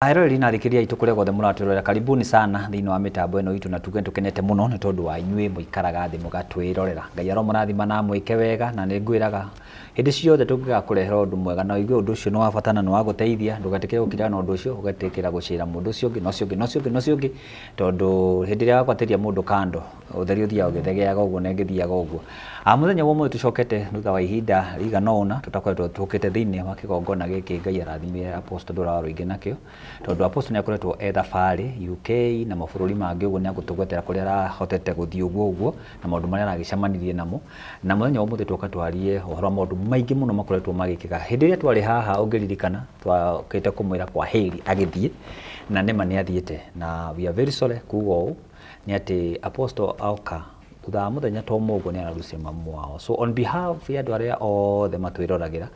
Aheroreri na athikĩrĩria aitũ kũrĩa guothe mũratwĩrorera, karibuni sana thĩinĩ wa mĩtambo ĩno itũ, na tuge tũkenete mũno nĩ tondũ wa inyuĩ mũikaraga thĩ mũgatwĩrorera. Ngai aromũrathima na amwĩke wega, na nĩ ngwĩraga hĩndĩ ciothe tũngĩgakũrehera ũndũ mwega na ũigue ũndũ ũcio nĩ wa bata na nĩ wa gũteithia, ndũgetĩkĩre gũkira na ũndũ ũcio, ũgetĩkĩra gũcĩra mũndũ ũcio ũngĩ na ũcio ũngĩ na ũcio ũngĩ na ũcio ũngĩ, tondũ hĩndĩ ĩrĩa wakwatĩria mũndũ kando, ũtheri ũthiaga ũgĩthegeaga ũguo na ĩngĩthiaga ũguo. Mũthenya wa ũmũthĩ tũcokete thutha wa ihinda rĩigana ũna tũtakoretwo tũkĩte thĩinĩ wa kĩgongona gĩkĩ Ngai arathimire Apostle Ndũra wa Rũingĩ nakĩo, tondũ Apostle nĩ akoretwo e thabarĩ UK na mabũrũri mangĩ ũguo, nĩ agũtũgwetera kũrĩa arahotete gũthiĩ ũguo ũguo na maũndũ marĩa aragĩcemanirie namo. Na mũthenya wa ũmũthĩ twoka twarie ũhoro wa maũndũ maingĩ mũno makoretwo magĩkĩka. Hĩndĩ ĩrĩa twarĩ haha ũngĩririkana, twokĩte kũmwĩra kwa heri agĩthiĩ, na nĩma nĩ athiĩte, na we are very sorry kuga ũũ nĩ atĩ Apostle oka thutha wa mũthenya to ũmwe ũguo nĩ ararucire mamu wao. So on behalf ya andũ arĩa othe matwĩroragĩra,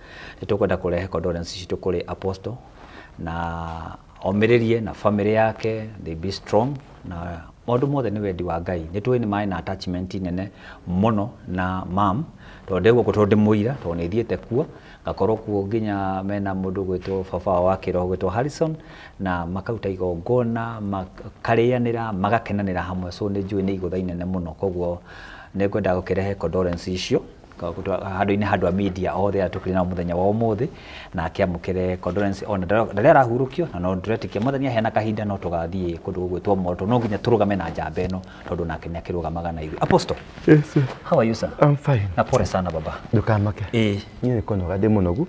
nĩ tũkwenda kũrehe condolence citũ kũrĩ Apostle na omĩrĩrie na family yake, they be strong, na maũndũ mothe nĩ wendi wa Ngai. Nĩ tũĩ nĩ marĩ na attachment nene mũno na mam, tondũ ndĩ gũkũ, tondũ ndĩ mũira, tondũ nĩ thiĩte kuo ngakorwo kuo nginya mena mũndũ gwĩtwo baba wao wa kĩroho gwĩtwo Harrison, na makaruta igongona, makarĩanĩra, magakenanĩra hamwe. So nĩ njũĩ nĩ igũtha inene mũno, koguo nĩ ngwenda gũkĩrehe condolence icio handũ-inĩ handũ a media othe arĩa tũkĩrĩ nao mũthenya wa ũmũthĩ, na akĩamũkĩre condolence ona ndarĩa arahurũkio, na no ndĩretĩkia Mwathani aheana kahinda no tũgathiĩ kũndũ gũgwĩtwo Moto, no nginya tũrũgame na njamba ĩno tondũ nake nĩ akĩrũgamaga na ithuĩ. Apostle. Yes, sir. How are you, sir? I'm fine. Na pole sana, baba. Ndũkamake. Ĩĩ. Niĩ nĩ kũnoga ndĩ mũnogu.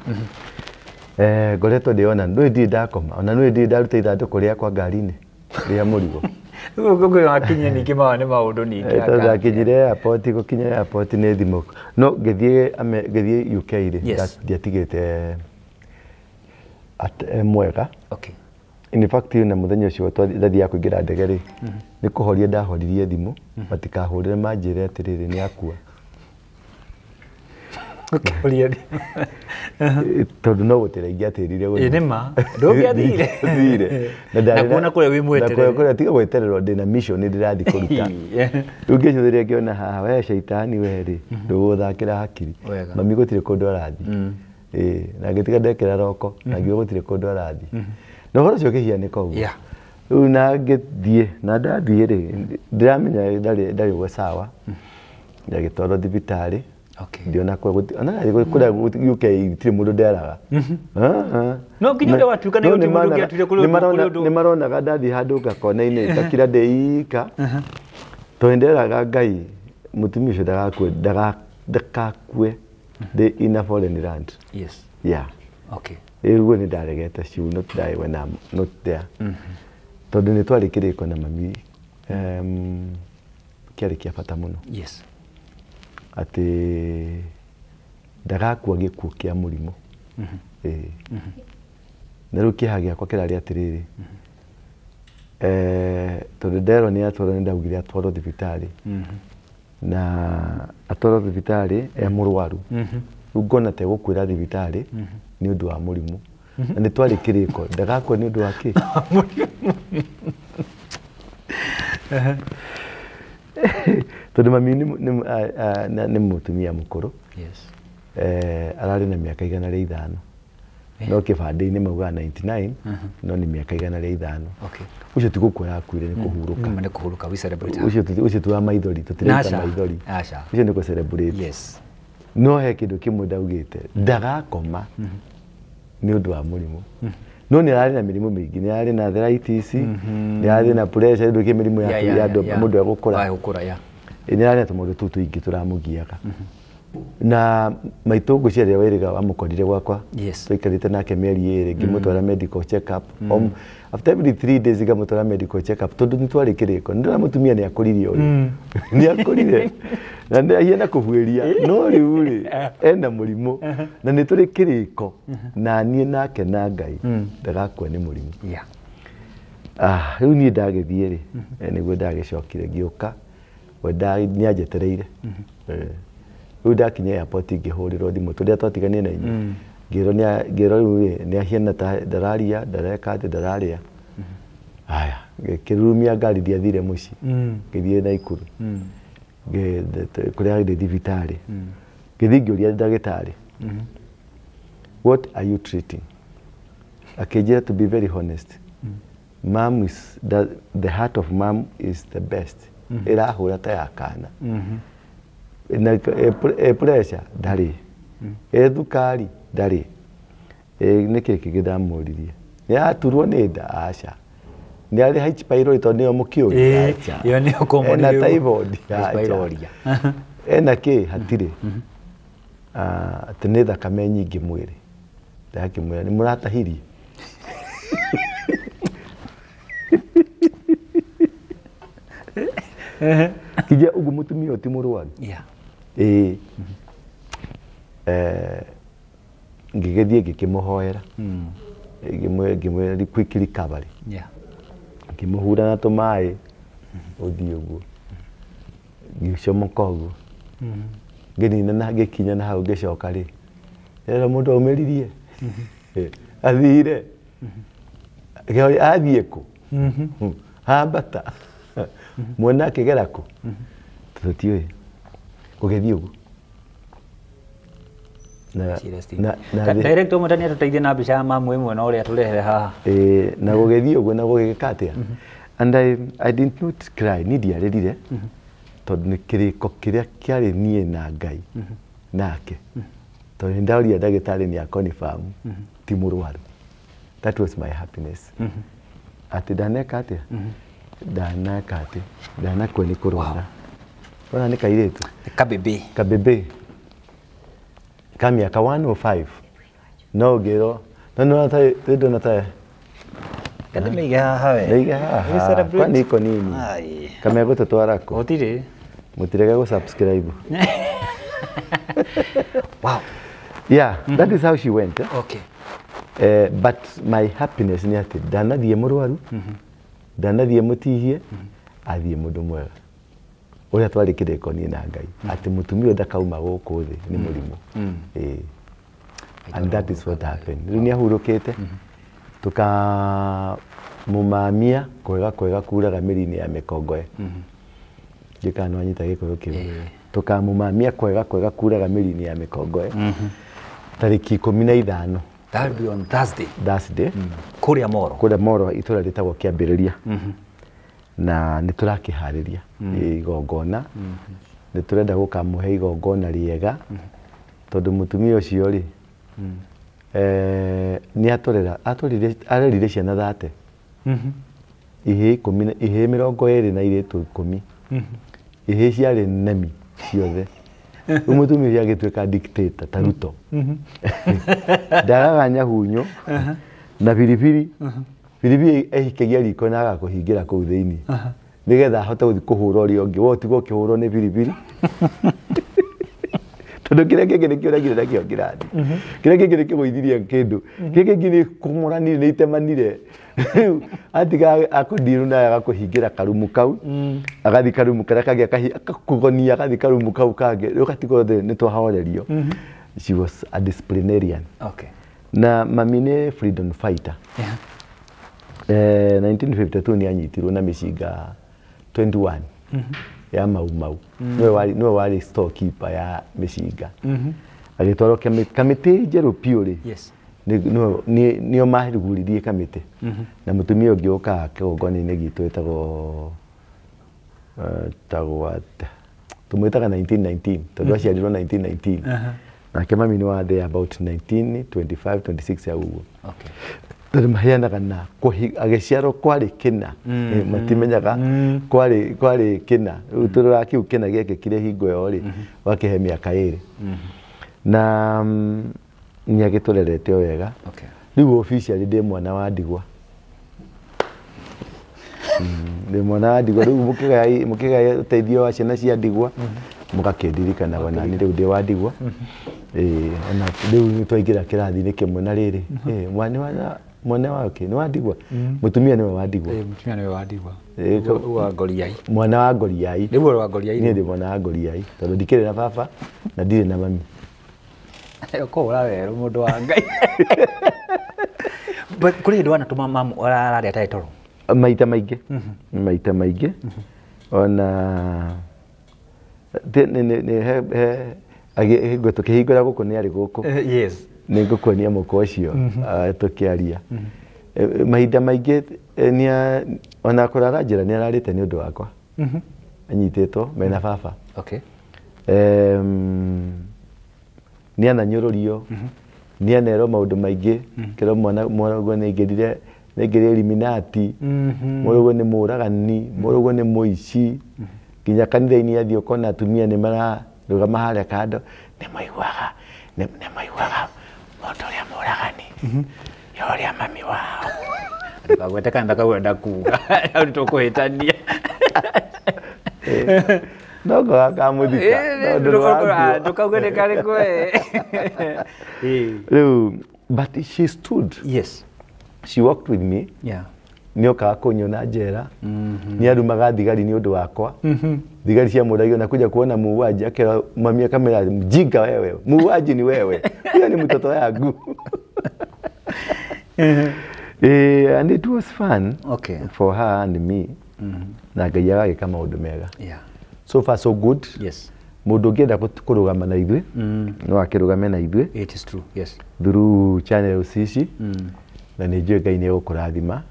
Ngoretwo ndĩ ona ndũĩ ndirĩ ndakoma, ona nũĩ ndirĩ ndaruta ithandũkũ rĩakwa ngari-inĩ rĩa mũrigo. Rĩu wakinyia ningĩ maya nĩ maũndũ ningĩ. Tondũ ndakinyire airport, gũkinya airport nĩ thimũ, no ngĩthiĩ ngĩthiĩ UK rĩ, ndiatigĩte mwega. In fact, na mũthenya ũcio ndathiaga kũingĩra ndege rĩ, nĩ kũhoria ndahoririe thimũ matikahũrĩre manjĩre atĩrĩrĩ nĩ akua. Ũkĩhoria. Tondũ no gũtĩra ingĩatĩrire. Ĩ nĩ ma ndũngĩathire. Thire. Na kuona kũrĩa wĩ mweterere. Na kũrĩa tiga gwetererwo, ndĩna mission ndĩrathiĩ kũruta. Rĩu ngĩcũthĩrĩria ngĩona haha, we caitani we rĩ, ndũgũthakĩra hakiri. Mami gũtirĩ kũndũ arathiĩ. Ĩĩ, na ngĩtiga ndekĩra roko na ngiuga gũtirĩ kũndũ arathiĩ, na ũhoro ũcio ũkĩhianĩka ũguo. Rĩu na ngĩthiĩ, na ndathiĩ rĩ, ndĩramenya ndarĩ ũguo sawa, ndagĩtwarwo thibitarĩ. Ndiona ona kũrĩa UK gũtirĩ mũndũ nderaga. No nginya ũrĩa watuĩka nĩ No gũtirĩ mũndũ ũngĩatuire kũrĩ ũndũ- kũrĩ ũndũ. Nĩ maronaga ndathiĩ handũ ngakona-inĩ ngakira ndĩ ika, tondũ nderaga Ngai mũtumia ũcio ndagakue, ndakakue ndĩ in a foreign land. Yeah. Rĩu nĩ ndaregete, she will not die when I'm not there, tondũ nĩ twarĩ kĩrĩko na mami, kĩarĩ kĩa bata mũno atĩ ndagakua gĩkuũ kĩa mũrimũ. Ĩĩ. Na rĩu kĩeha gĩakwa kĩrarĩ atĩrĩrĩ, tondũ nderwo nĩ atwarwo, nĩ ndaugire atwarwo thibitarĩ, na atwarwo thibitarĩ e mũrwaru. Rĩu ngona ta egũkuĩra thibitarĩ nĩ ũndũ wa mũrimũ, na nĩ twarĩ kĩrĩko ndagakua nĩ ũndũ wa kĩ, tondũ mami nĩ mũtumia mũkũrũ. Ararĩ na mĩaka 105, no kĩbandĩ-inĩ maugaga 99, no nĩ mĩaka 105. Ũcio ti gũkua arakuire, nĩ kũhurũka. Nĩ kũhurũka, we celebrate her. Ũcio ti wa maithori, tũtiraita Aca. maithori. Aca. Ũcio nĩ kũ celebrate. No he kĩndũ kĩmwe ndaugĩte, ndagakoma nĩ ũndũ wa mũrimũ, no nĩ ararĩ na mĩrimũ mĩingĩ, nĩ ararĩ na arthritis, nĩ ararĩ na pressure, ndũ mĩrimũ ya ya andũ mũndũ egũkũra. Wa gũkũra, yeah. Ĩ, nĩ ararĩ na tũmaũndũ tũu tũingĩ tũramũgiaga, na maitũ ngwĩciria rĩrĩa wĩrĩga wamũkorire gwakwa, twaikarĩte nake mĩeri 2 ngĩmũtwara medical check up. After every 3 days ngamũtwara medical check up, tondũ nĩ twarĩ kĩrĩko, nĩ ndĩrona mũtumia nĩ akũrire, ũyũ nĩ akũrire na nĩ ahiana kũbuĩria, no rĩu rĩ ena mũrimũ na nĩ tũrĩ kĩrĩko na niĩ nake na Ngai ndagakua nĩ mũrimũ. Ah, rĩu niĩ ndagĩthiĩ rĩ, nĩguo ndagĩcokire ngĩũka, we nĩ anjetereire. Rĩu ndakinya airport ngĩhũrĩrwo thimũ tũrĩa twatiganire na inyuĩ, ngĩrwo ngĩrwo rĩu rĩ nĩ ahiana ta ndararia, ndareka atĩ ndararĩa. Aya, ngĩkĩrurumia ngari, ndiathire mũciĩ, ngĩthiĩ Naikuru kũrĩa ndĩ thibitarĩ, ngĩthiĩ ngĩũria ndagĩtarĩ, "What are you treating?" Akĩnjĩra, "To be very honest, Mom is the heart of mom is the best. Ĩrahũra ta ya kana. Na pressure ndarĩ. Thukari ndarĩ. Nĩkĩ kĩngĩ ndamũririe? Nĩ aturwo nĩ nda? Aca. Nĩ arĩ H pylori tondũ nĩyo mũkĩũri? Aca. Ĩyo nĩyo common. Ena typhoid? Aca. Ena kĩ? Hatirĩ. Atĩ nĩ thakame nyingĩ mwĩrĩ. Ndakĩmwĩra nĩ mũratahirie. Kija ũguo mũtumia ũyũ ti mũrwaru. Ĩĩ. Ngĩgĩthiĩ ngĩkĩmũhoera. Ngĩmwĩra quick recovery. Ngĩmũhura na tũmaĩ ũthiĩ ũguo. Ngĩcomoka ũguo. Ngĩnina na ngĩkinya na hau ngĩcoka rĩ. Rĩrĩa mũndũ aumĩririe. Athire. Athiĩ kũ? Ambata. Mwana akĩgera kũ? Tũtiũĩ. Gũgĩthiĩ ũguo. Director ũmwe nĩ atũteithie na mbica ya mamu ĩmwe na ũrĩa tũrehere haha. Na gũgĩthiĩ ũguo na gũgĩka atĩa? And I did not cry, niĩ ndiarĩrire tondũ nĩ kĩrĩko kĩrĩa kĩarĩ niĩ na Ngai nake. Tondũ nĩ ndaũria ndagĩtarĩ nĩ akonfirm ti mũrwaru. That was my happiness. Atĩ ndaneka atĩa? Ndaneka atĩ ndanakua nĩ kũrwara. Ona nĩ kairĩtu. Kabebe. Kabebe. Ka mĩaka 105. No ngĩrwo no no ndona ta Ndĩmĩige haha we. Ndĩige haha. Kwani iko nini? Kamegũtũtwara kũ? Gũtirĩ. Mũtirege gũ subscribe. Wow. Yeah, that is how she went. Eh? Okay. But my happiness nĩ atĩ ndanathiĩ mũrwaru, ndanathiĩ mũtihie, athiĩ mũndũ mwega. Ũrĩa twarĩ kĩrĩko niĩ na Ngai, atĩ mũtumia ũyũ ndakauma gũkũ thĩ nĩ mũrimũ. And that is what happened. Rĩu nĩ ahurũkĩte, tũkamũmamia kwega kwega kuraga mĩri-inĩ ya mĩkongoe. Ndiũĩ kana nĩwanyita gĩkũyũ kĩu. Tũkamũmamia kwega kwega kuraga mĩri-inĩ ya mĩkongoe. Tarĩki 15. That will be on Thursday. Thursday. Kũrĩa Moro. Kũrĩa Moro itũra rĩtagwo Kĩambĩrĩria. Na nĩ tũrakĩharĩria igongona. Nĩ tũrenda gũkamũhe igongona rĩega. Tondũ mũtumia ũcio rĩ, nĩ atũrera, atũrire, arerire ciana 30. Ihĩĩ ikũmi, ihĩĩ 20 na airĩtu 10. Ihĩĩ ciarĩ nemi ciothe. Rĩu mũtumia ũcio agĩtuĩka dictator ta Ruto. Ndagaga nyahunyo na biribiri. Biribiri ehikagia riko na agakũhingĩra kũu thĩinĩ. Nĩgetha ahote gũthiĩ kũhũra ũrĩa ũngĩ. We ũtigwo ũkĩhũrwo nĩ biribiri. Tondũ kĩrĩa kĩngĩ nĩ kĩũragire nakĩo kĩrathi. Kĩrĩa kĩngĩ nĩ kĩgũithirie kĩndũ. Kĩrĩa kĩngĩ nĩ kũng'ũranire nĩ itemanire. Rĩu atiga akũndiru naye agakũhingĩra karumu kau. Agathiĩ karumu karĩa kangĩ agakũgonia agathiĩ karumu kau kangĩ. Rĩu gatigwo thĩ nĩ twahorerio. She was a disciplinarian. Okay. Na mami nĩ freedom fighter. Yeah. 1952 nĩ anyitirwo na mĩcinga 21 ya Mau Mau. Nĩwe warĩ storekeeper ya mĩcinga. Agĩtwarwo kamĩtĩ njerũ piũ rĩ. Yes. Nĩo marugũririe kamĩtĩ. Na mũtumia ũngĩ ũkaga kĩgongona-inĩ gitũ ĩtagwo atĩa? Tũmwĩtaga 1919 tondũ aciarirwo 1919. Nake mami nĩ wa there about 1925 26 ya ũguo. Okay. Tondũ maheanaga na agĩciarwo kwarĩ kĩna. Matimenyaga kwarĩ kĩna. Rĩu tũroraga kĩu kĩna gĩekĩkire hingo ĩyo rĩ, wakĩhe mĩaka 2. Na nĩ agĩtũrerete o wega. Okay. Rĩu officially ndĩ mwana wa ndigwa. Ndĩ mwana wa ndigwa. Rĩu mũkĩgaya ũteithio wa ciana cia ndigwa, mũgakĩndirikanaga na niĩ rĩu ndĩ wa ndigwa. Ona rĩu nĩ twaingĩra kĩrathi-inĩ kĩmwe na rĩrĩ. Mwana wa kĩ? Nĩ wa ndigwa? Mũtumia nĩwe wa ndigwa. Mũtumia nĩwe wa ndigwa. Wa Ngoriai. Mwana wa Ngoriai. Nĩguo wa Ngoriai. Niĩ ndĩ mwana wa Ngoriai tondũ ndikĩrĩ na baba na ndirĩ na mami. Ũkũhũra werũ mũndũ wa Ngai. But kũrĩ hĩndĩ wanatũma mamu ararĩa atarĩ toro? Maita maingĩ. Maita maingĩ. Ona tũkĩhingũra gũkũ nĩ arĩ gũkũ. Yes. Nĩ ngũkuonia mũkwa ũcio tũkĩaria. Mahinda maingĩ ona kũrara njĩra nĩ ararĩte nĩ ũndũ wakwa. Anyitĩtwo mena baba. Okay. Nĩ ananyũrũrio, nĩ anerwo maũndũ maingĩ, kĩrwo mwana mũrũguo nĩ aingĩrire Illuminati, mũrũguo nĩ mũragani, mũrũguo nĩ mũici. Nginya kanitha-inĩ athiĩ ũkona atumia nĩ mararũgama harĩa kando, nĩ maiguaga mũndũ ũrĩa mũragani, ye ũrĩa mami wao. Ndũkagwete kanitha kau wenda kuga, hau nĩtũkũhĩtania. No kamũthika. Ndũkauge nĩ karĩkũ. Rĩu, but she stood. Yes. She walked with me. Yeah. Nĩokaga kũnyona njera. Nĩarumaga thigari nĩ ũndũ wakwa. Thigari ciamũragio na kuja kuona muuaji, akera mami akamera mjinga wewe, muuaji ni wewe, huyo ni mtoto yangu. And it was fun. Okay. For her and me. Na Ngai agagĩka maũndũ mega. Yeah. So far so good. Yes. Mũndũ ũngĩenda kũrũgama na ithuĩ, no akĩrũgame na ithuĩ. It is true. Yes. Through channel ici. Na nĩ njũĩ Ngai nĩ egũkũrathima.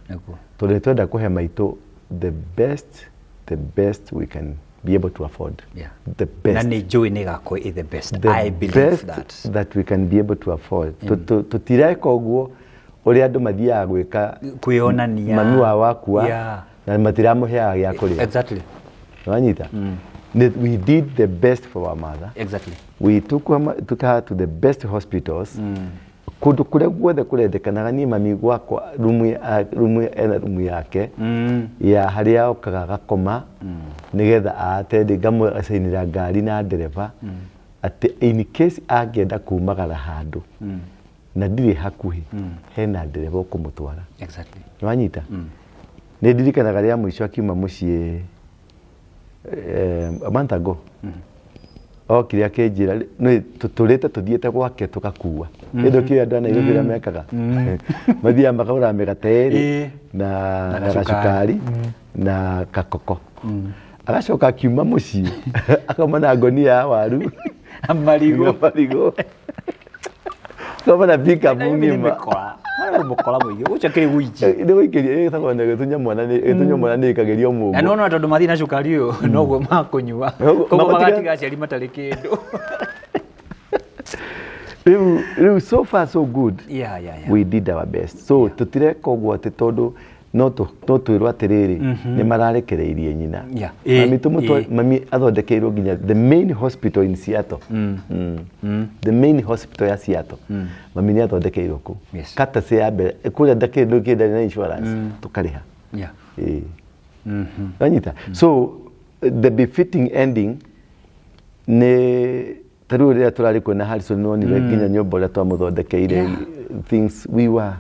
Tondũ twenda kũhe maitũ the best we can be able to afford. Yeah. The best. Na nĩ njũĩ nĩ ĩgakorwo ĩ the best. The I believe best that. That we can be able to afford. Tũtireka ũguo ũrĩa andũ mathiaga gwĩka kwĩonania mami wao akua, yeah, na matiramũheaga gĩa kũrĩa. Exactly. Wanyita? We did the best for our mother. Exactly. We took her to the best hospitals. Kũndũ kũrĩa guothe kũrendekanaga niĩ mami gwakwa rumu ena rumu yake ya harĩa okaga agakoma nĩgetha atende ngamũcainĩra ngari na ndereba atĩ in case angĩenda kumagara handũ na ndirĩ hakuhĩ hena ndereba ũkũmũtwara. Exactly. Nĩwanyita? Nĩ ndirikanaga rĩa mũico akiuma mũciĩ a month ago. Okire akĩnjĩra tũtũrĩte tũthiĩte gwake tũgakua. Kĩndũ kĩu andũ a Nairobi ũrĩa mekaga. Mathiaga makagũra mĩgate ĩrĩ na gacukari na kakoko. Agacoka akiuma mũciĩ akauma na ngonia ya waru na marigũ. Akauma na pickup ng'ima. Mũkora mũingĩ ũcio akĩrĩ wũici. Nĩ gũikĩria ĩtagwo na gĩtunya mwana nĩ ĩkagĩrio mũgũ. Na nĩwona tondũ mathiĩ na cukari ũyũ noguo makũnyua. Koguo magatiga aciari matarĩ kĩndũ. Rĩu so far so good. Yeah. We did our best. So tũtireka ũguo atĩ tondũ no twĩrwo atĩrĩrĩ nĩ mararekereirie nyina. Mami athondekeirwo nginya the main hospital in Seattle. The main hospital ya Seattle. Mami nĩ athondekeirwo kũu. Courtesy ya mbere kũrĩa ndakĩndũ kĩndarĩ na insurance tũkarĩha. Yeah. Wanyita? So the befitting ending nĩ ta rĩu rĩrĩa tũrarĩ kuo na Harrison nĩwonire nginya nyũmba ũrĩa twamũthondekeire things we were.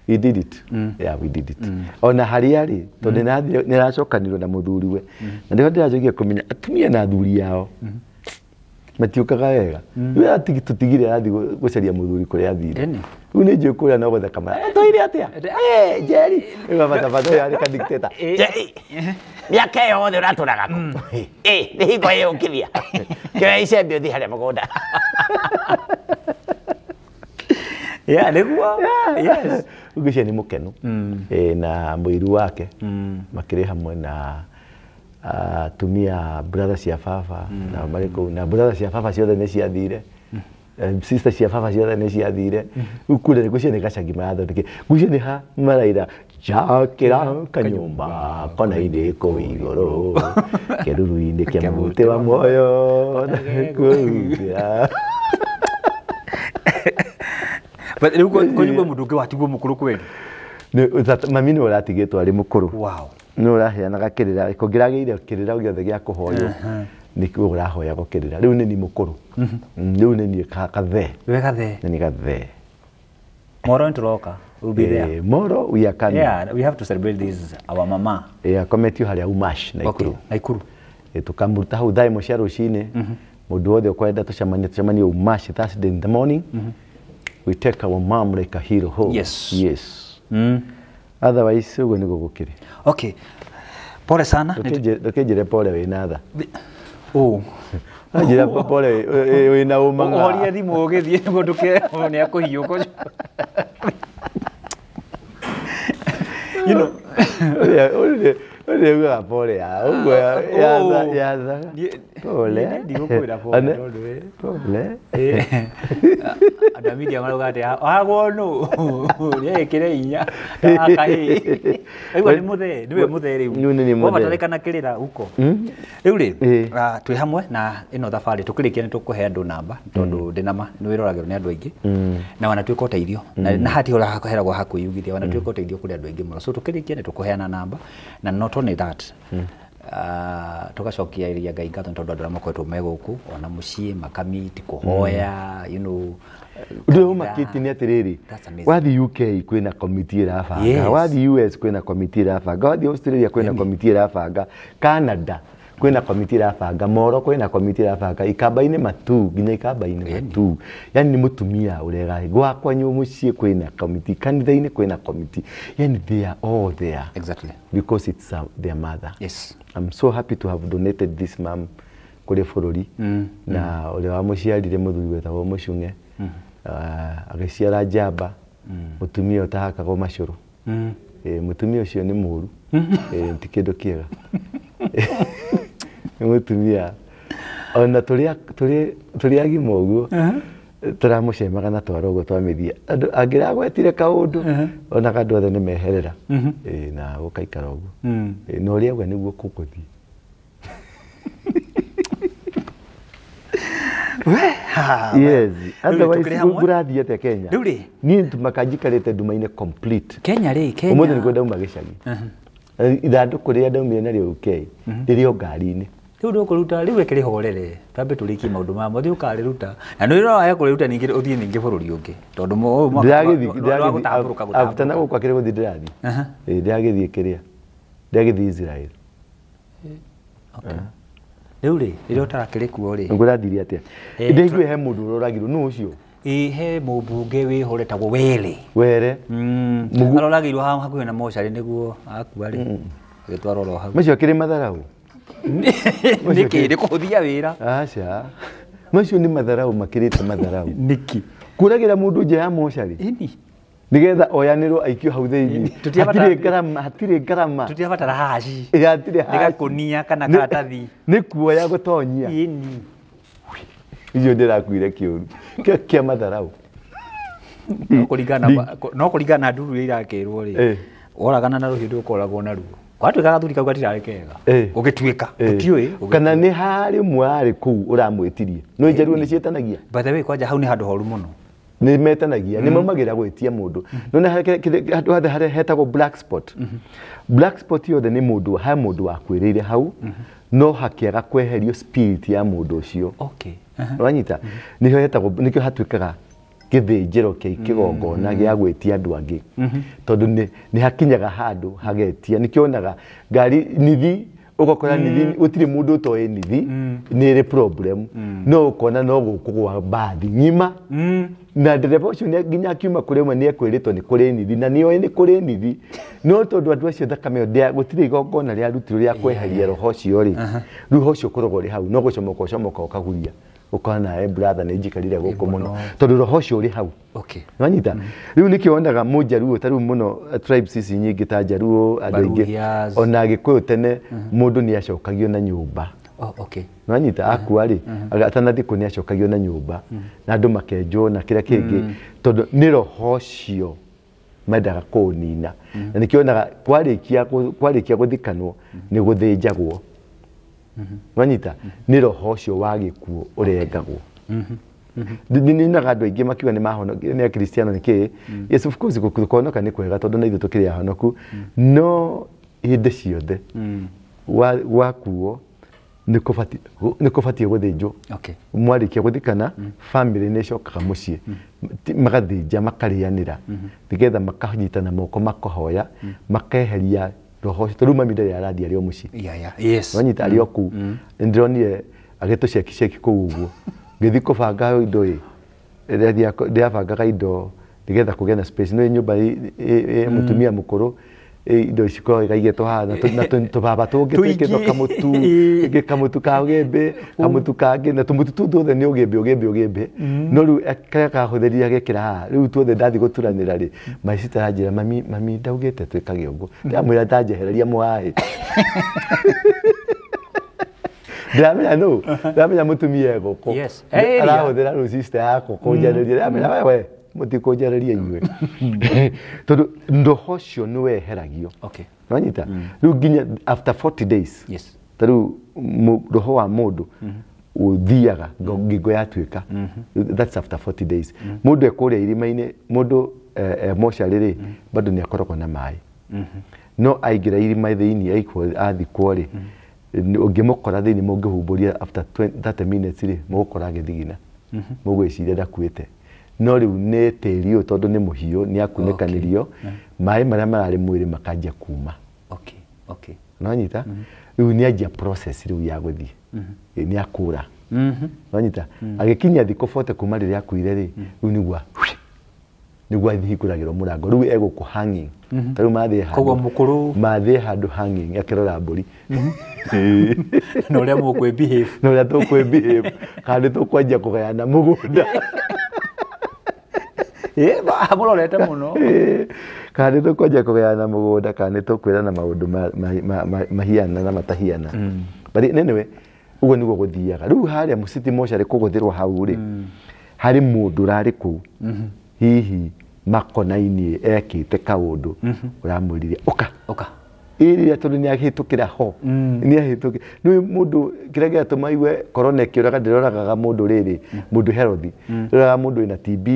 We did it. Yeah, we did it. Ona harĩa rĩ, tondũ nĩ aracokanirwo na mũthuriwe. Na nĩho ndĩracokia kũmenya atumia na athuri ao matiũkaga wega. Rĩu tũtigire arathiĩ gũcaria mũthuri kũrĩa athire. Rĩu nĩ njũĩ kũrĩa no gũtheka mara. Tũire atĩa? Njeri. Rĩu bata ũyũ arĩ ka dictator. Njeri. Mĩaka ĩyo yothe ũratũraga kũ? Nĩ hingo ĩyo ũkithia. Kĩoya icembe ũthiĩ harĩa mũgũnda. Yeah, nĩguo. Yes. Ũguo nĩ mũkenu na mũiru wake makĩrĩ hamwe na atumia brother cia baba na marĩ kũu na brother cia baba ciothe nĩ ciathire, sister cia baba ciothe nĩ ciathire. Rĩu kũrĩa ngwĩciria nĩ gacagi marathondeke, ngwĩciria nĩ ha maraira njakĩra kanyũmba kona-inĩ kũu igũrũ kĩruru-inĩ kĩa mũtĩ wa muoyo kũu. But rĩu kwanyu kwĩ mũndũ ũngĩ watigwo mũkũrũ kweli? Mami nĩwe ũratigĩtwo arĩ mũkũrũ. Wow. Nĩwe ũraheanaga kĩrĩra, kũngĩragĩire kĩrĩra gĩothe gĩa kũhoywo nĩkĩo ũrahoyagwo kĩrĩra. Rĩu nĩ niĩ mũkũrũ. Rĩu nĩ niĩ gathee. We gathee. Nĩ niĩ gathee. Moro nĩtũroka. We'll be there. Moro we are coming. Yeah, we have to celebrate this our mama. Akometio harĩa Umash Naikuru. Okay, Naikuru. Tũkamũruta hau thaa ĩmwe cia rũcinĩ. Mũndũ wothe ũkwenda tũcemanie Umash Thursday in the morning. We take our mom like a hero home. Yes. Yes. Otherwise, ũguo nĩguo gũkĩrĩ. Okay. Pole sana. Ndũkĩnjĩre pole wĩna tha. Oh. Njĩra pole wĩna ũmang'a. Ũhorie thimũ ũgĩthiĩ nĩguo ndũkerwo nĩ akũhiũka. You know. Ũrĩa pole ya ũguo ya pole. Ndigũkwĩra pole tondũ we pole. Andũ a media marauga atĩ wagwo nũ nĩekĩre inya akahĩ. Aigua nĩ mũthee, nĩwe mũthee rĩu. Niĩ nĩ mũthee. Wabatarĩkana kĩrĩra huko. Rĩu rĩ, twĩ hamwe na ĩno thabarĩ tũkĩrĩkia nĩ tũkũhe andũ namba tondũ ndĩ nama nĩ wĩroragĩrwo nĩ andũ aingĩ na wanatuĩka ũteithio na hati ũraheragwo ha kwĩyugithia wanatuĩka ũteithio kũrĩ andũ aingĩ mũno. So tũkĩrĩkia nĩ tũkũheana namba na not only that tugacokia iria Ngai ngatho tondũ andũ arĩa makoretwo me gũkũ ona mũciĩ makamiti kũhoya, you know. Ũndũ ũrĩa ũmakĩtie nĩ atĩrĩrĩ, wathiĩ UK kwĩna komiti ĩrabanga, wathiĩ US kwĩna komiti ĩrabanga, wathiĩ Australia kwĩna komiti ĩrabanga, Canada kwĩna komiti ĩrabanga, Moro kwĩna komiti ĩrabanga, Ikamba-inĩ matu nginya Ikamba-inĩ matu. Yani nĩ mũtumia ũrega gwakwa mũciĩ kwĩna komiti, kanitha-inĩ kwĩna komiti. Yani they are all there. Exactly. Because it's their mother. Yes. I'm so happy to have donated this mom kũrĩ bũrũri na ũrĩa wamũciarire mũthuri wetagwo Mũcung'e agĩciara njamba mũtumia ũtahakagwo macũrũ. Mũtumia ũcio nĩ mũũru, ti kĩndũ kĩega. Nĩ mũtumia ona tũrĩ agima ũguo tũramũcemaga na twara ũguo twamĩthia andũ angĩragwetire kaũndũ onaga andũ othe nĩ meherera na gũkaikara ũguo na ũrĩa auga nĩguo kũgũthiĩ. Yes, otherwise ngũrathiĩ atĩa Kenya? Rĩu rĩ, niĩ tumaka njikarĩte nduma-inĩ complete. Kenya rĩ, Kenya ũmũthĩ nĩguo ndauma gĩcagi. Ithandũkũ rĩrĩa ndaumire narĩo UK rĩrĩ o ngari-inĩ. Rĩu ndũkũruta, rĩu reke rĩhorere twambe tũrĩkie maũndũ maya mothe ũkarĩruta na nĩ ũrĩa kũrĩruta ningĩ ũthiĩ ningĩ bũrũri ũngĩ tondũ ndĩragĩthiĩ after na gũkũ akĩrĩ gũthiĩ ndĩrathiĩ. Ndĩragĩthiĩ kĩrĩa ndĩragĩthiĩ Israel. Okay. Rĩu rĩ, rĩrĩa ũtarakĩrĩ kuo rĩ, ngũrathirie atĩa? Ndĩraigua he mũndũ ũroragirwo, nũ ũcio? Ĩ he mũmbunge wĩho ũretagwo Were. Were. Aroragĩirwo haha hakuhĩ na mocarĩ nĩguo akua rĩ, agĩtwarwo oro hau. Macio akĩrĩ matharau. Nĩkĩ? Nĩ kũhũthia wĩra. Aca. Macio nĩ matharau makĩrĩte matharau. Nĩkĩ? Kũragĩra mũndũ nja ya mocarĩ. Ĩni. Nĩgetha oyanĩrwo aikio hau thĩinĩ. Hatirĩ ngarama, hatirĩ ngarama. Tũtirabatara haci. Hatirĩ haci. Nĩ gakũnia kana karatathi. Nĩ kuoya gũtonyia. Ĩni. Icio ndĩrakuire kĩũru. Kĩo kĩa matharau. No kũringana na nduru iria irakĩrwo rĩ, woragana na rũhiũ ndũkoragwo naruo. Gwatuĩka gathuri kau gatirarĩ kega. Gũgĩtuĩka, tũtiũĩ. Kana nĩ harĩ ũmwe warĩ kũu ũramwĩtirie. No njaruo nĩ ciĩtanagia. By the way, kwanja hau nĩ handũ horu mũno. Nĩ metanagia, nĩ maumagĩra gwĩtia mũndũ. No nĩ handũ hothe harĩa hetagwo black spot. Black spot yothe nĩ mũndũ, he mũndũ wakuĩrĩire hau, no hakĩaga kweherio spirit ya mũndũ ũcio. Okay. Ũranyita? Nĩho hetagwo, nĩkĩo hatuĩkaga gĩthĩnjĩro kĩa kĩgongona gĩa gwĩtia andũ angĩ. Tondũ nĩ hakinyaga handũ hagetia. Nĩkĩo onaga ngari nithi ũgakora nithi gũtirĩ mũndũ ũtoĩ nithi nĩ ĩrĩ problem no ũkona no gũkũgwa mbathi ng'ima na ndereba ũcio nginya akiuma kũrĩ ũmwe nĩ ekwĩrĩtwo nĩ kũrĩ nithi na nĩoĩ nĩ kũrĩ nithi no tondũ andũ acio thakame ĩyo gũtirĩ igongona rĩarutirwo rĩa kweheria roho ũcio rĩ, roho ũcio ũkoragwo ũrĩ hau no gũcomoka ũcomoka ũkaguria ũkona nawe brother nĩ njikarire gũkũ mũno tondũ roho ũcio ũrĩ hau. Okay. Nĩwanyita? Rĩu nĩkĩo wonaga mũnjaruo ta rĩu mũno tribes ici nyingĩ ta njaruo andũ aingĩ ona Gĩkũyũ tene mũndũ nĩ acokagio na nyũmba. Oh, okay. Nĩwanyita? Akua rĩ atanathikwo nĩ acokagio na nyũmba na andũ makenjwo na kĩrĩa kĩngĩ tondũ nĩ roho ũcio mendaga kũũnina na nĩkĩo wonaga kwarĩkia gũthikanwo nĩ gũthĩnjagwo. Nĩwanyita? Nĩ roho ũcio wa gĩkuũ ũrengagwo. Nĩnyonaga andũ aingĩ makiuga nĩ mahonokire nĩ akristiano nĩ kĩĩ. Yes, of course kũhonoka nĩ kwega tondũ na ithuĩ tũkĩrĩ ahonoku no hĩndĩ ciothe wakuo nĩ kũbatiĩ gũthĩnjwo. Mwarĩkia gũthikana family nĩ ĩcokaga mũciĩ magathĩnja makarĩanĩra nĩgetha makanyitana moko makahoya makeheria roho ũcio tondũ rĩu mami ndarĩ arathiĩ arĩ o mũciĩ. Nĩwanyita? Arĩ o kũu. Nĩndĩronire agĩtũcekiceki kũu ũguo ngĩthiĩ kũbanga indo ĩ ndĩrabangaga indo nĩgetha kũgĩe na space. Nĩ nyũmba mũtumia mũkũrũ Indo cikoragwo ikaigĩtwo haha na tũbaba tũngĩ twĩkĩtwo kamũtu ĩngĩ kamũtu ka ũgĩmbĩ kamũtu kangĩ na tũmũtu tũu tuothe nĩ ũgĩmbĩ ũgĩmbĩ ũgĩmbĩ no rĩu karĩa kahũthĩrire agekĩra haha rĩu tuothe ndathiĩ gũturanĩra rĩ my sister aranjĩra mami mami ndaugĩte twĩkage ũguo ndĩramwĩra ndanjehereria mũhaĩ ndĩramenya nũ ndĩramenya mũtumia e gũkũ arahũthĩra rĩu sister yakwa kũnjarĩria ndĩramenya wewe mũtikũnjarĩria inyuĩ tondũ roho ũcio nĩ weheragio. Okay. Nĩwanyita? Rĩu nginya after 40 days. Yes. Ta rĩu roho wa mũndũ ũthiaga ngingo yatuĩka. That's after 40 days. Mũndũ e kũrĩa irima-inĩ, mũndũ e mocarĩ rĩ, bado nĩ akoragwo na maĩ. No aingĩra irima thĩinĩ athikwo rĩ, ũngĩmũkora thĩinĩ mũngĩhumbũria after 30 minutes rĩ, mũgũkora agĩthigina. Mũgwĩciria ndakuĩte. No rĩu nĩ tĩri ũyũ tondũ nĩ mũhiũ nĩ akunĩkanĩrio maĩ marĩa mararĩ mwĩrĩ makanjia kuma. Okay. Okay. Nĩwanyita? Rĩu nĩ anjia process rĩu ya gũthiĩ. Nĩ akũra. Nĩwanyita? Agĩkinyia thikũ 40 kuma rĩrĩa akuire rĩ, rĩu nĩguo nĩguo ahingũragĩrwo mũrango. Rĩu egũkũ hanging. Ta rĩu mathiĩ handũ. Koguo mũkũrũ mathiĩ handũ hanging akĩrora mbũri. Na ũrĩa mũkwĩ behave. Na ũrĩa tũkwĩ behave. Kana nĩ tũkwanjia kũgayana mũgũnda. Mũrorete mũno. Kana nĩ tũkwanjia kũgayana mũgũnda kana nĩ tũkwĩrana maũndũ mahiana na matahiana. But anyway, ũguo nĩguo gũthiaga. Rĩu harĩa mũciti mocarĩ kũgũthĩrwo hau rĩ, harĩ mũndũ ũrarĩ kũu hihi makona-inĩ ekĩte kaũndũ ũramwĩrire ũka. Ũka. Ĩrĩa tondũ nĩ ahĩtũkĩra ho. Nĩ ahĩtũkĩra. Nĩ mũndũ kĩrĩa gĩatũma igue corona ĩkĩũraga ndĩroragaga mũndũ rĩrĩ, mũndũ healthy. Ndĩroraga mũndũ wĩna TB,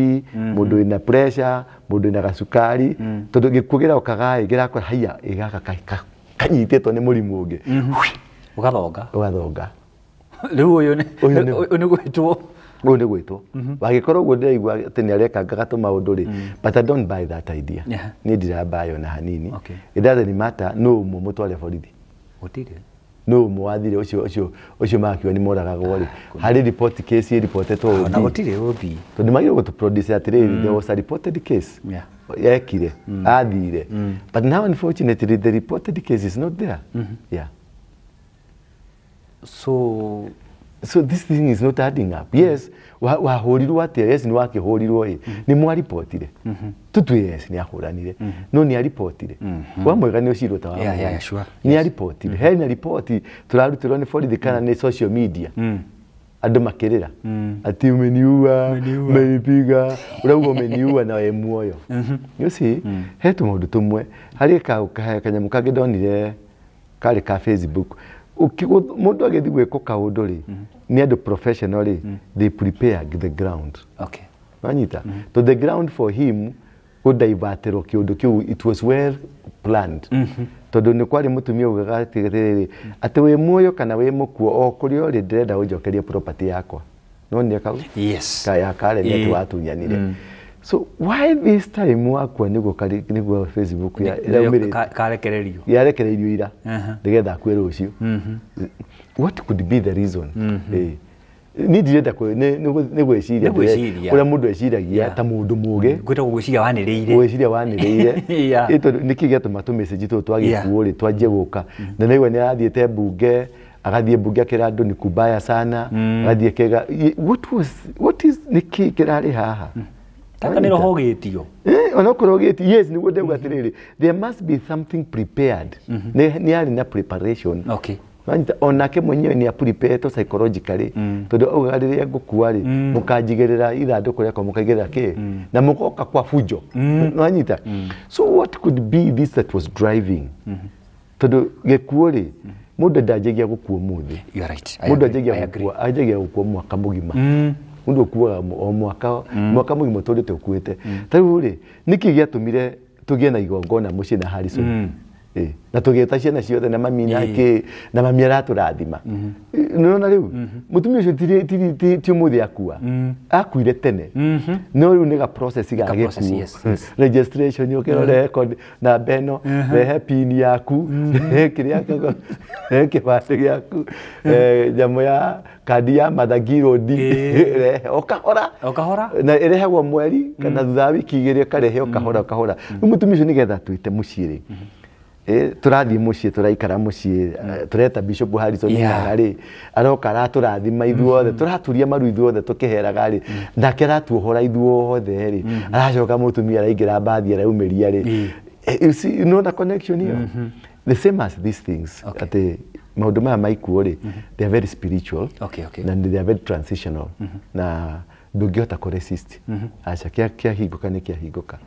mũndũ wĩna pressure, mũndũ wĩna gacukari, tondũ gĩkuũ kĩrokaga ĩ kĩrakora haiya ĩ gaka kanyitĩtwo nĩ mũrimũ ũngĩ. Ũgathonga. Ũgathonga. Rĩu ũyũ nĩ gwĩtwo. Ũyũ nĩ gwĩtwo. Wagĩkorwo ũguo ndĩraigua atĩ nĩ arekangaga tũmaũndũ rĩ, but I don't buy that idea. Niĩ ndirambaya ona hanini. It doesn't matter nũ ũmwe mũtware borithi. Gũtirĩ. Nũ ũmwe wathire ũcio ũcio ũcio makiuga nĩ moragagwo rĩ. Harĩ report case ĩripotetwo OB. Na gũtirĩ OB. Tondũ magĩrĩirwo gũtũproduce atĩrĩrĩ, there was a reported case. Yekire, athire. But now unfortunately the reported case is not there. Yeah. So this thing is not adding up. Yes, wahũrirwo atĩa? Yes, nĩ wakĩhũrirwo ĩ. Nĩ mwaripotire. Tutue yes, nĩ ahũranire. No nĩ aripotire. Wa mwega nĩ ũcirwo ta wa mwega. Sure. Nĩ aripotire. Hena ripoti tũrarutirwo nĩ borithi kana nĩ social media. Andũ makĩrĩra. Ati umeniua, umenipiga, ũrauga umeniua na wĩ muoyo. You see, he tũmaũndũ tũmwe. Harĩ kanyamũ kangĩ ndonire karĩ ka Facebook. Mũndũ agĩthiĩ gwĩkwo kaũndũ rĩ, nĩ andũ professional rĩ, they prepare the ground. Okay. Wanyita? To the ground for him kũdivertĩrwo kĩũndũ kĩu, it was well planned. Tondũ nĩ kwarĩ mũtumia ugaga atĩrĩrĩ, atĩ wĩ muoyo kana wĩ mũkuo o kũrĩa ũrĩ ndĩrenda ũnjokerie property yakwa. No nĩ kau? Yes. Kaya kare nĩ atĩ watunyanire. So why this time wakwa nĩguo Facebook ya karekererio. Yarekereirio ira. Nĩgetha akue rũciũ. What could be the reason? Ni ndirenda nĩ gwĩciria ũrĩa mũndũ eciragia ta mũndũ mũũgĩ. Gwĩtagwo gwĩciria wanĩrĩire. Gwĩciria wanĩrĩire. Tondũ nĩkĩ gĩatũma tũmessage tũtũ twa gĩkuũ rĩ twanjie gũka. Na nĩaigua nĩ arathiĩte mbunge, agathiĩ mbunge akĩra andũ ni kubaya sana, agathiĩ kega. What is nĩkĩ kĩrarĩ haha? Taka nĩ roho ũgĩtio. Onokorwo ũgĩtio, yes, nĩguo ndauga atĩrĩrĩ, there must be something prepared. Nĩ arĩ na preparation. Okay. Onake mwenyewe nĩ apreparetwo psychologically tondũ augaga rĩrĩa ngũkua rĩ, mũkanjigĩrĩra ithandũkũ rĩakwa mũkaigĩrĩra kĩ na mũgoka kwa fujo. Nĩwanyita? So what could be this that was driving? Tondũ gĩkuũ rĩ, mũndũ ndanjagia gũkua ũmũthĩ. You are right. Mũndũ anjagia gũkua mwaka mũgima. Mũndũ ũkuaga o mwaka mwaka mũgima ũtũrĩte ũkuĩte. Ta rĩu rĩ, nĩkĩ gĩatũmire tũgĩe na igongona mũciĩ na Harrison? Na tũgĩta ciana ciothe na mami nake na mami aratũrathima. Nĩũrona rĩu mũtumia ũcio ti ũmũthĩ akua, akuire tene. No rĩu nĩ ga process ga gĩkuũ. Registration ũkĩrora record namba ĩno, rehe pin yaku, rehe kĩrĩa, rehe kĩbandĩ gĩaku, nyamũ ya kandi ya Mathagi Road, rehe o kahora. O kahora. Na ĩrehagwo mweri kana thutha wa wiki igĩrĩ ĩkarehe o kahora o kahora. Rĩu mũtumia ũcio nĩgetha atwĩte mũciĩ rĩ, Tũrathiĩ mũciĩ, tũraikara mũciĩ, tũreta Bishop Harrison rĩ, aroka aratũrathima ithuothe, tũraturia maru ithuothe tũkĩheraga rĩ, nake aratuohora ithuothe rĩ, aracoka mũtumia araingĩra mbathi araumĩria rĩ. You see, you know the connection here. The same as these things. Atĩ maũndũ maya maikuo rĩ, they are very spiritual. Na they are very transitional. Na ndũngĩhota kũ resist. Aca, kĩahingũka nĩ kĩahingũka,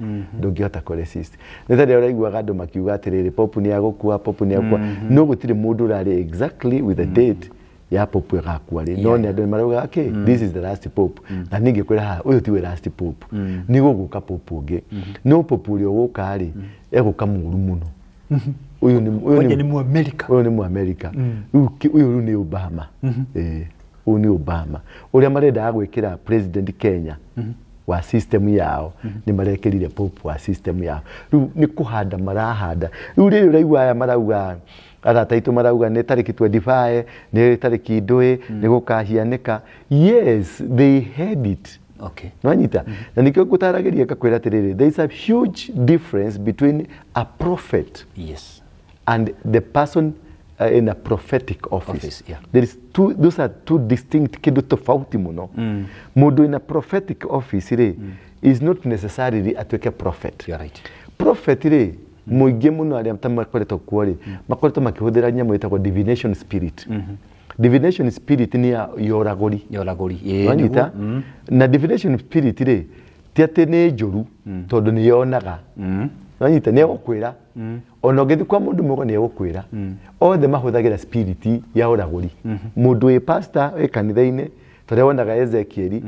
ndũngĩhota kũ resist. Nĩ ta rĩrĩa ũraiguaga andũ makiuga atĩrĩrĩ, popu nĩ agũkua, popu nĩ agũkua, no gũtirĩ mũndũ ũrarĩ exactly with the date ya popu ĩgakua rĩ, no nĩ andũ marauga okay, this is the last pope. Na ningĩ kwĩra haha, ũyũ tiwe last pope, nĩ gũgũka pope ũngĩ, no pope ũrĩa ũgũka rĩ, egũka mũru mũno. Ũyũ nĩ ũyũ nĩ Mũamerika. Ũyũ nĩ Mũamerika. Rĩu ũyũ rĩu nĩ Obama. Ũyũ nĩ Obama ũrĩa marendaga gwĩkĩra president Kenya wa system yao, nĩ marekĩrire pope wa system yao. Rĩu nĩ kũhanda marahanda. Rĩu rĩrĩ ũraigua aya marauga, arata aitũ marauga nĩ tarĩki 25, nĩ tarĩki ndũĩ, nĩ gũkahianĩka. Yes, they had it. Nwanyita? Na nĩkĩo ngũtaragĩria ngakwĩra atĩrĩrĩ, there is a huge difference between a prophet and the person in a prophetic office. There is two, those are two distinct kindu tofauti muno. Mundu in a prophetic office ri is not necessarily atuike prophet. You are right. Prophet ri muingi muno aria makoretwo kuo ri, makoretwo makihuthira nyamu itagwo divination spirit. Divination spirit ni ya yoragori. Yoragori. Wanyita? Na divination spirit ri ti ati ni njuru tondu ni yonaga. Wanyita ni egukwira. Ona ũngĩthiĩ kwa mũndũ mũgo nĩ egũkwĩra. Othe mahũthagĩra spirit ya ũragũri. Mũndũ wĩ pastor wĩ kanitha-inĩ, ta ũrĩa wonaga Ezekiel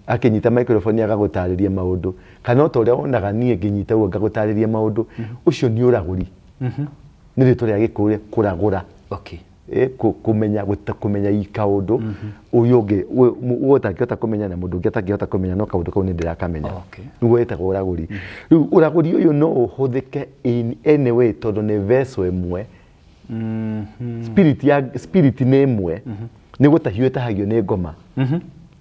akĩnyita microphone agagũtarĩria maũndũ, kana ta ũrĩa wonaga niĩ ngĩnyita ũguo ngagũtarĩria maũndũ, ũcio nĩ ũragũri. Nĩ rĩtwa rĩa Gĩkũyũ kũragũra. Kũmenya kũmenya kaũndũ ũyũ ũngĩ ũyũ ũtangĩhota kũmenya na mũndũ ũngĩ atangĩhota kũmenya, no kaũndũ kau nĩ ndĩrakamenya. Nĩguo wĩtagwo ũragũri. Rĩu ũragũri ũyũ no ũhũthĩke in any way tondũ nĩ vessel ĩmwe. Spirit ya spirit nĩ ĩmwe. Nĩ gũtahio ĩtahagio nĩ ngoma.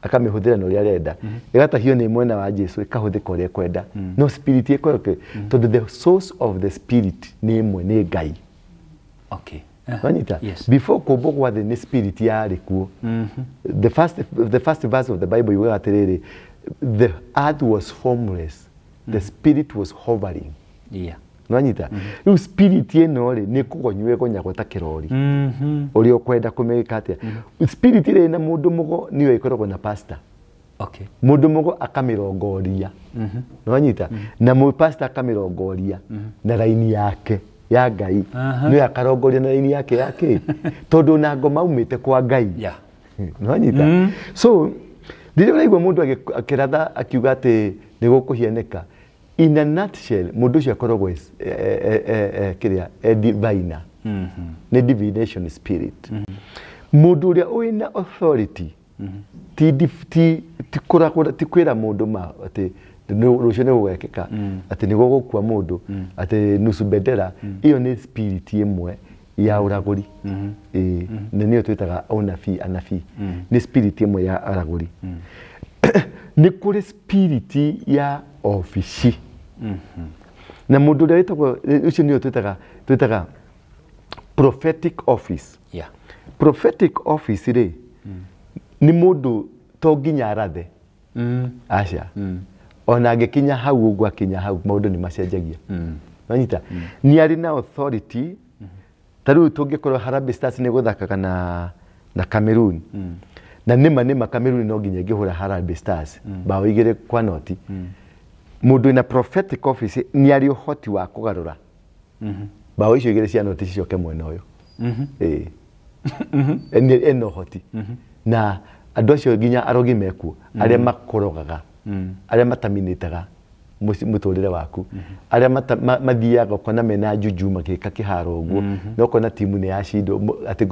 Akamĩhũthĩra na ũrĩa arenda. Ĩgatahio nĩ mwena wa Jesu ĩkahũthĩka ũrĩa ĩkwenda. No spirit ĩkorwo tondũ the source of the spirit nĩ ĩmwe, nĩ Ngai. Wanyita? Before kũmbwo gwa thĩ nĩ spirit yarĩ kuo. The first verse of the Bible yugaga atĩrĩrĩ, the earth was formless, the spirit was hovering. Wanyita? Rĩu spirit ĩno rĩ nĩ kũgonywo ĩgonyagwo ta kĩrori. Ũrĩa ũkwenda kũmĩka atĩa. Spirit ĩrĩ na mũndũ mũgo nĩyo ĩkoragwo na pastor. Mũndũ mũgo akamĩrongoria. Wanyita? Na pastor akamĩrongoria na raini yake ya Ngai. Nĩyo akarongoria na raini yake yake tondu na ngoma umĩte kwa Ngai. Nĩwanyita? So rĩrĩa ũraigua mũndũ akĩratha akiuga atĩ nĩ gũkũhianĩka, in a nutshell mũndũ ũcio akoragwo kĩrĩa diviner. Nĩ divination spirit. Mũndũ ũrĩa wĩna authority ti kwĩra mũndũ ma atĩ rũciũ nĩ gũgekĩka, atĩ nĩ gũgũkua mũndũ, atĩ nusu bendera, ĩyo nĩ spirit ĩmwe ya ũragũri. Na nĩyo twĩtaga ũnabii, anabii. Nĩ spirit ĩmwe ya ũragũri. Nĩ kũrĩ spirit ya obici. Na mũndũ ũrĩa wĩtagwo ũcio nĩyo twĩtaga prophetic office. Prophetic office rĩ nĩ mũndũ to nginya arathe. Aca. Ona angĩkinya hau ũguo akinya hau maũndũ nĩ macenjagia. Wanyita? Nĩ arĩ na authority. Ta rĩu tũngĩkorwo Harambee Stars nĩ gũthakaga na Cameroon. Na nĩma Cameroon no nginya ĩngĩhũra Harambee Stars bao 2-0. Mũndũ wĩna prophetic office nĩ arĩ ũhoti wa kũgarũra bao icio 2 cia noti cicoke mwena ũyũ. Ena ũhoti. Na andũ acio nginya arogi mekuo, arĩa makorogaga, arĩa mataminĩtaga mũtũrĩre waku, arĩa mathiaga ũkona mena juju magĩka kĩharo ũguo, na ũkona timu nĩ yacindwo, atĩ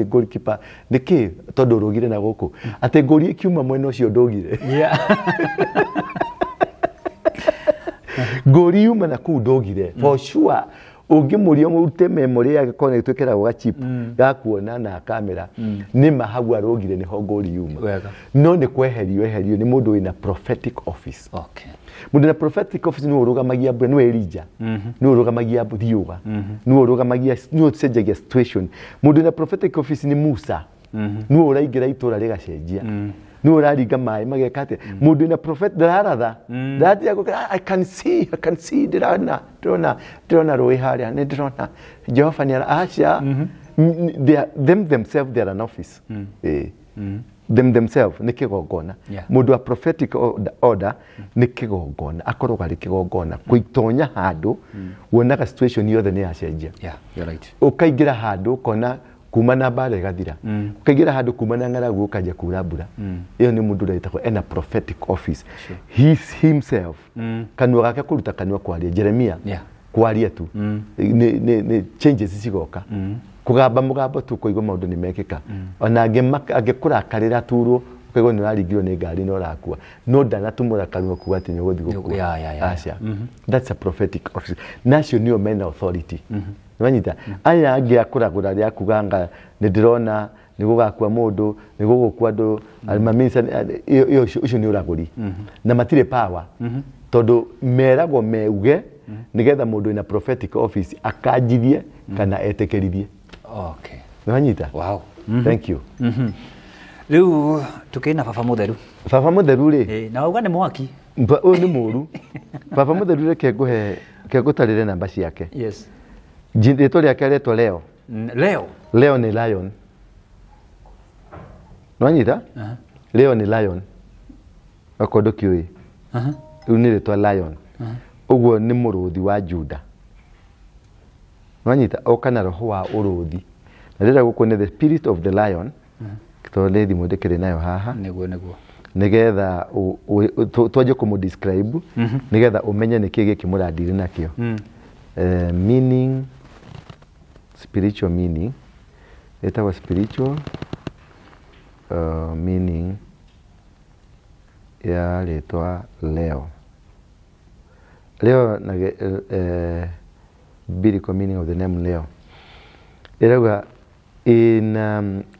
goalkeeper nĩkĩ tondũ ũrũgire na gũkũ, atĩ ngũri ĩkiuma mwena ũcio ndũgire. Ngũri yuma na kũu ndũgire. For sure Ũngĩmũria ũrute memory yake korwo nĩ twĩkĩragwo ga chip ga kuona na kamera nĩ ma hau arũgire nĩho ngũri yuma. No nĩ kweherio eherio nĩ mũndũ wĩna prophetic office. Mũndũ na prophetic office nĩwe ũrũgamagia mbura, nĩwe Elijah, nĩwe ũrũgamagia riũa, nĩwe ũrũgamagia, nĩwe ũcenjagia situation. Mũndũ na prophetic office nĩ Musa, nĩwe ũraingĩra itũra rĩgacenjia, nĩwe ũraringa maĩ mageka atĩa. Mũndũ na prophet ndararatha, ndaratia gũkĩra, I can see, I can see, ndĩrona ndĩrona ndĩrona rũĩ harĩa, nĩ ndĩrona Jehova nĩ ara aca. Them themselves they are an office. Them themselves nĩ kĩgongona. Mũndũ wa prophetic order nĩ kĩgongona, akoragwo arĩ kĩgongona. Kũitonya handũ wonaga situation yothe nĩ yacenjia. Ũkaingĩra handũ ũkona kuma na mbara ĩgathira, ũkaingĩra handũ kuma na ng'aragu ũkanjia kura mbura. Ĩyo nĩ mũndũ ũrĩa ena prophetic office. He himself kanua gake kũruta kanua kwaria Jeremia kwaria tu nĩ changes cigoka. Kũgamba mũgambo tu kũigua maũndũ nĩ mekĩka. Ona angĩkũrakarĩra turwo ũkaigua nĩ ũraringirwo nĩ ngari na ũrakua, no ndanatumũra kanua kuga atĩ nĩ ũgũthiĩ gũkua. Aca. That's a prophetic office. Nacio nĩo mena authority. Nĩwanyita? Aya angĩ a kũragũra rĩa kuga anga nĩ ndĩrona nĩ gũgakua mũndũ, nĩ gũgũkua andũ, ũcio nĩ ũragũri. Na matirĩ power. Tondũ meragwo meuge nĩgetha mũndũ wĩna prophetic office akanjithie kana etĩkĩrithie. Nĩwanyita? Wow. Thank you. Rĩu tũkĩrĩ na baba mũtheru. Baba mũtheru rĩ? Na wauga nĩ mwaki. Ũyũ nĩ mũũru. Baba mũtheru reke ngũhe, reke ngũtarĩre namba ciake. Yes. Rĩtwa rĩake rĩetwo Leo. Leo? Leo nĩ lion. Nĩwanyita? Leo nĩ lion. Okorwo ndũkĩũĩ. Rĩu nĩ rĩtwa lion. Ũguo nĩ mũrũthi wa Juda. Nĩwanyita? Oka na roho wa ũrũthi. Na rĩrĩa gũkũ nĩ the spirit of the lion. Tondũ nĩ thimũ ndĩkĩrĩ nayo haha. Nĩguo nĩguo. Nĩgetha twanjie kũmũ describe, nĩgetha ũmenye nĩkĩĩ gĩkĩ mũrandire nakĩo. Meaning, spiritual meaning, ĩtagwo spiritual meaning ya rĩtwa Leo. Leo na biblical meaning of the name Leo. Ĩrauga in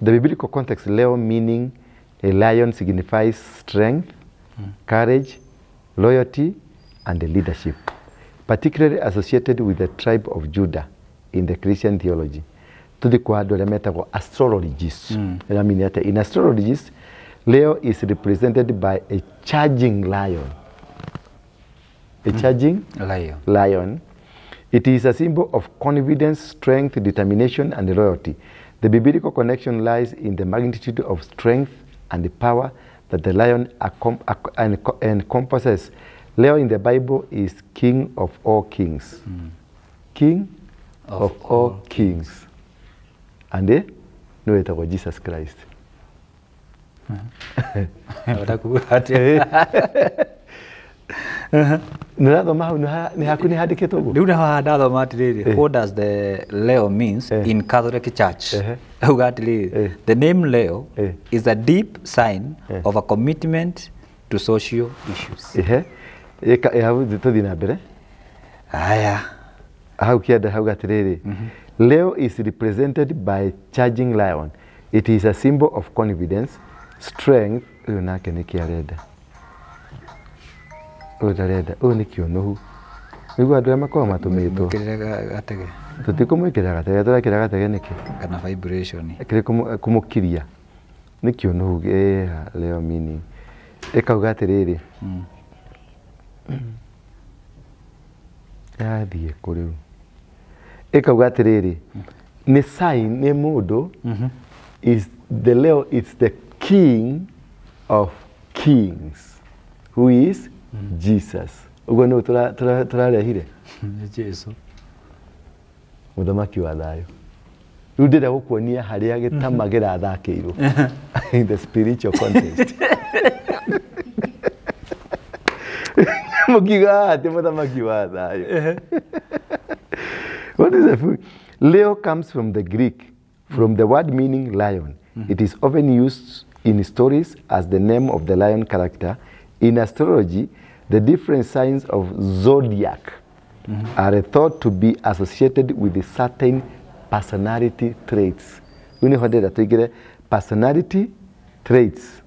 the biblical context, Leo meaning a lion signifies strength, courage, loyalty, and leadership, particularly associated with the tribe of Judah in the Christian theology. Tuthi kwa andũ arĩa metagwo astrologists. Ĩramini atĩa? In astrologists, Leo is represented by a charging lion. A charging lion. Lion. It is a symbol of confidence, strength, determination, and loyalty. The biblical connection lies in the magnitude of strength and the power that the lion encompasses. Leo in the Bible is king of all kings. King of all kings. And no etagwo Jesus Christ. Nĩũrathoma hau nĩ haku nĩ handĩkĩtwo ũguo? Rĩu nĩho haha ndathoma atĩrĩrĩ, what does the Leo means in Catholic Church? Auga atĩrĩrĩ, the name Leo is a deep sign of a commitment to social issues. Hau tũthiĩ na mbere. Haya. Hau kĩanda hau atĩrĩrĩ, Leo is represented by charging lion. It is a symbol of confidence, strength. Ũyũ nake nĩkĩ arenda? Ũyũ ndarenda, ũyũ nĩ kĩũnũhu. Nĩguo andũ arĩa makoragwo matũmĩtwo. Mwĩkĩrĩre gatege. Tũtikũmwĩkĩrĩra gatege, tũrekĩra gatege nĩkĩ? Kana vibration. Kĩrĩ kũmũkiria. Nĩ kĩũnũhu, Leo meaning. Ĩkauga atĩrĩrĩ. Yathiĩ kũ rĩu? Ĩkauga atĩrĩrĩ, nĩ sign, nĩ mũndũ, is the Leo is the king of kings, who is Jesus. Ũguo nĩguo tũrarehire? Nĩ Jesu. Mũthamaki wa thayũ. Rĩu ndĩrenda gũkuonia harĩa gĩtama kĩrathakĩirwo in the spiritual context. Mũkiuga atĩ mũthamaki wa thayũ. What is the food? Leo comes from the Greek, from the word meaning lion. It is often used in stories as the name of the lion character. In astrology, the different signs of zodiac are thought to be associated with certain personality traits. Rĩu nĩho ndĩrenda tũingĩre personality traits.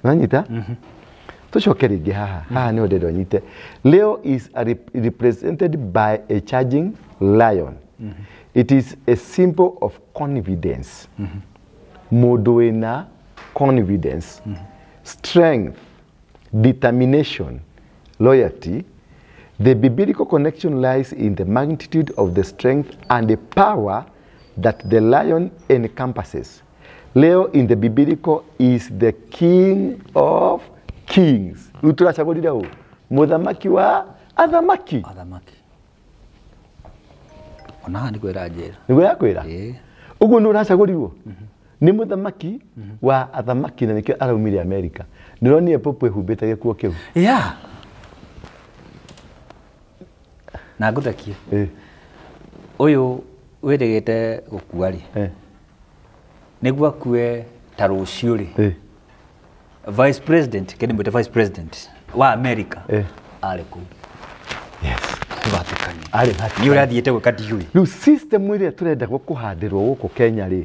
Wanyita? Tũcoke rĩngĩ haha. Haha nĩho ndĩrenda ũnyite. Leo is represented by a charging lion. It is a symbol of confidence. Mũndũ wĩna confidence, strength, determination, loyalty. The biblical connection lies in the magnitude of the strength and the power that the lion encompasses. Leo in the biblical is the king of kings. Rĩu tũracagũrire ũ? Mũthamaki wa athamaki. Athamaki. Ona haha nĩguo ĩranjĩra. Nĩguo yakwĩra? Ĩĩ. Ũguo nĩ ũracagũrirwo? Nĩ mũthamaki wa athamaki na nĩkĩo araumire Amerika. Ndĩronire Pope ehumbĩte gĩkuo kĩu. Yeah. Na ngũthekie. Ũyũ wĩrĩgĩte gũkua rĩ. Nĩguo akue ta rũciũ rĩ. Vice President, kĩndĩ mwĩte Vice President wa America. Arĩ kũu. Yes. Vatican. Arĩ Vatican. Nĩ ũrĩa athiĩte gwĩka ndiũĩ. Rĩu system ĩrĩa tũrenda kũhandĩrwo gũkũ Kenya rĩ.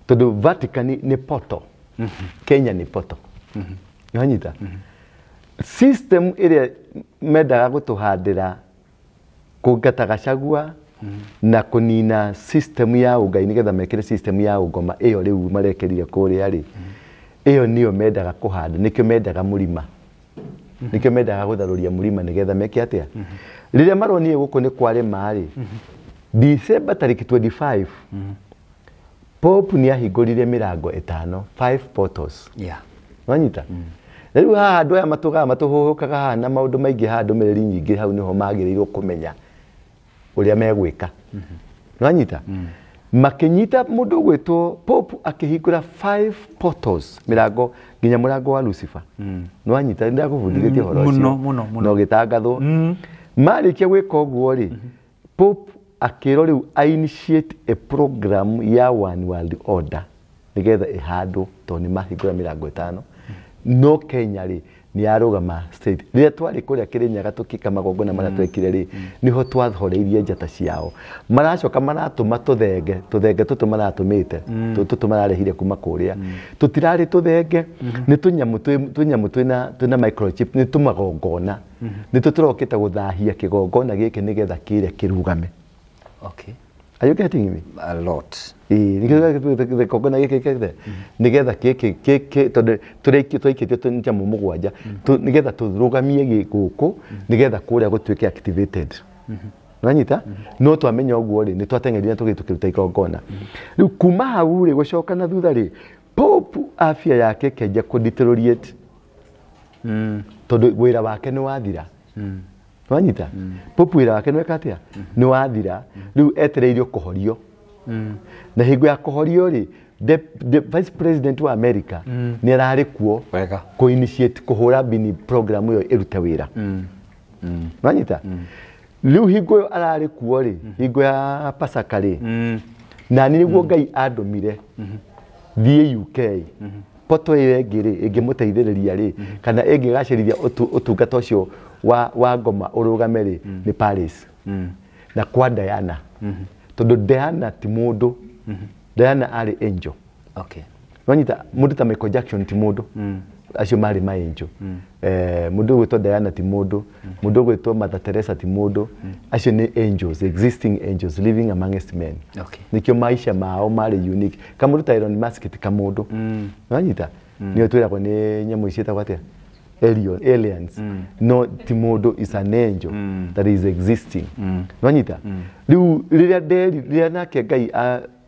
Tondũ Vatican nĩ poto. Kenya nĩ poto. Nĩwanyita? System ĩrĩa mendaga gũtũhandĩra kũngata Gachagua na kũnina system ya ũngai nĩgetha mekĩre system ya ũngoma ĩyo rĩu marekerire kũrĩa rĩ. Ĩyo nĩyo mendaga kũhanda, nĩkĩo mendaga mũrima. Nĩkĩo mendaga gũtharũria mũrima nĩgetha meke atĩa? Rĩrĩa maronire gũkũ nĩ kwarĩma rĩ, December tarĩki 25 Pope nĩ ahingũrire mĩrango ĩtano, 5 portals. Yeah. Wanyita? Rĩu haha andũ aya matũgaga matũhũhũkaga haha na maũndũ maingĩ haha ndũmĩrĩri nyingĩ hau nĩho magĩrĩirwo kũmenya ũrĩa megwĩka. Wanyita? Makĩnyita mũndũ ũgwĩtwo Pope akĩhingũra 5 portals, mĩrango nginya mũrango wa Lucifer. Nĩwanyita? Nĩndakũbundithĩtie ũhoro ũcio. Mũno, mũno, mũno. Na ũgĩtangathwo. Marĩkia gwĩka ũguo rĩ, Pope akĩrwo rĩu a initiate a program ya One World Order nĩgetha ĩhandwo tondũ nĩ mahingũra mĩrango ĩtano. No Kenya rĩ nĩ yarũgama state. Rĩrĩa twarĩ kũrĩa Kĩrĩnyaga tũkĩka magongona marĩa twekire rĩ, nĩho twathoreirie njata ciao. Maracoka maratũma tũthenge, tũthenge tũtũ maratũmĩte, tũtũ mararehire kuma kũrĩa. Tũtirarĩ tũthenge, nĩ tũnyamũ tũnyamũ twĩna microchip, nĩ tũmagongona. Nĩ tũtũrokĩte gũthahia kĩgongona gĩkĩ nĩgetha kĩrĩa kĩrugame. Okay. Are you getting me? A lot. Nĩkĩo gĩkĩ nĩgetha gĩkĩ tondũ tũraikĩtio tũnyamũ mũgwanja nĩgetha tũrũgamie gũkũ nĩgetha kũrĩa gũtuĩke activated. Nĩwanyita? No twamenya ũguo rĩ, nĩ twateng'erire tũgĩthiĩ tũkĩruta igongona. Rĩu kuma hau rĩ gũcoka na thutha rĩ, Pope afya yake ĩkĩanjia kũ deteriorate tondũ wĩra wake nĩ wathira. Nĩwanyita? Pope wĩra wake nĩ weka atĩa? Nĩ wathira. Rĩu etereirio kũhorio. Na hingo ya kũhorio rĩ, the Vice President wa America nĩ ararĩ kuo kũ initiate kũhũra bini program ĩyo ĩrute wĩra. Nĩwanyita? Rĩu hingo ĩyo ararĩ kuo rĩ, hingo ya Pasaka rĩ, na nĩ nĩguo Ngai andũmire thiĩ UK. Poto ĩyo ĩngĩ rĩ, ĩngĩmũteithĩrĩria rĩ, kana ĩngĩgacĩrithia ũtungata ũcio wa ngoma ũrũgame rĩ, nĩ Paris. Na kwa Diana. Tondũ Diana ti mũndũ. Diana arĩ angel. Okay. Wanyita mũndũ ta Michael Jackson ti mũndũ. Acio marĩ ma angel. Mũndũ ũgwĩtwo Diana ti mũndũ. Mũndũ ũgwĩtwo Mother Teresa ti mũndũ. Acio nĩ angels, existing angels living amongst men. Okay. Nĩkĩo maisha mao marĩ unique. Kamũndũ ta Elon Musk ti kamũndũ. Wanyita? Nĩyo twĩragwo nĩ nyamũ ici ciĩtagwo atĩa? Aliens. No ti mũndũ, is an angel that is existing. Wanyita? Rĩu rĩrĩa nderi, rĩrĩa nake Ngai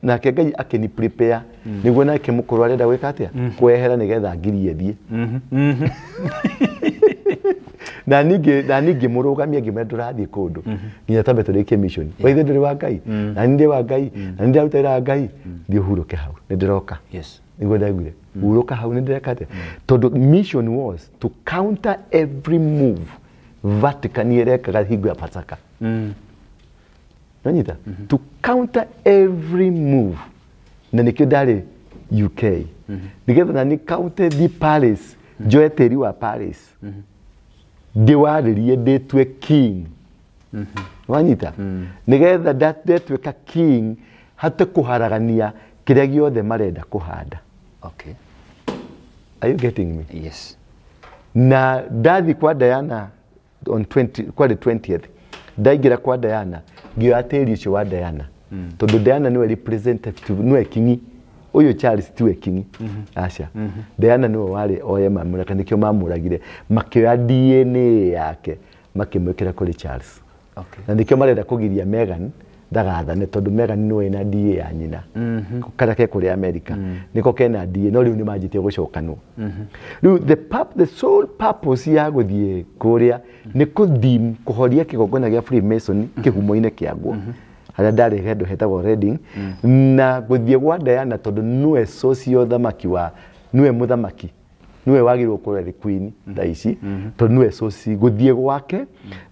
nake Ngai akĩni prepare nĩguo nake mũkũrũ arenda gwĩka atĩa? Kwehera nĩgetha ngirie thiĩ. Na ningĩ mũrũgamie ngĩmwĩra ndũrathiĩ kũndũ nginya twambe tũrĩkie mission. Waithe ndũrĩ wa Ngai, na niĩ ndĩ wa Ngai, na niĩ ndĩraruta wĩra wa Ngai, thiĩ ũhurũke hau, nĩ ndĩroka. Yes. Nĩguo ndaiguire. Hurũka hau nĩ ndĩreka atĩa? Tondũ mission was to counter every move Vatican ĩrekaga hingo ya Pasaka. Nĩwanyita? To counter every move. Na nĩkĩo ndarĩ UK. Nĩgetha na nĩ counter the Paris, njoe tĩri wa Paris. Ndĩwarĩrie ndĩtue king. Wanyita nigetha ndetuĩka king hate kũharagania kĩrĩa gĩothe marenda kũhanda. Okay. Are you getting me? Yes. Na ndathi kwa Diana on 20 kwa the 20th ndaingĩra kwa Diana ngĩoya tĩri ũcio wa Diana tondũ Diana nĩwe representative, nĩwe kingi. Ũyũ Charles tiwe kingi. Aca. Diana nĩwe warĩ oye mamũraka, nĩkĩo mamũragire makĩoya DNA yake makĩmwĩkĩra kũrĩ Charles. Okay. Na nĩkĩo marenda kũgiria Meghan ndagathane tondũ Meghan nĩwe ĩna DNA ya nyina. Karĩa ke kũrĩa America nĩko kena DNA, no rĩu nĩ manjĩtie gũcokanwo. Rĩu the sole purpose ya gũthiĩ kũrĩa nĩ kũthim kũhoria kĩgongona gĩa Freemason kĩhumo-inĩ kĩaguo harĩa ndarĩ handũ hetagwo Reading, na gũthiĩ gwa Diana tondũ nĩwe source ya ũthamaki wa nĩwe mũthamaki, nĩwe wagĩrĩirwo gũkorwo arĩ queen thaa ici tondũ nĩwe source, gũthiĩ gwake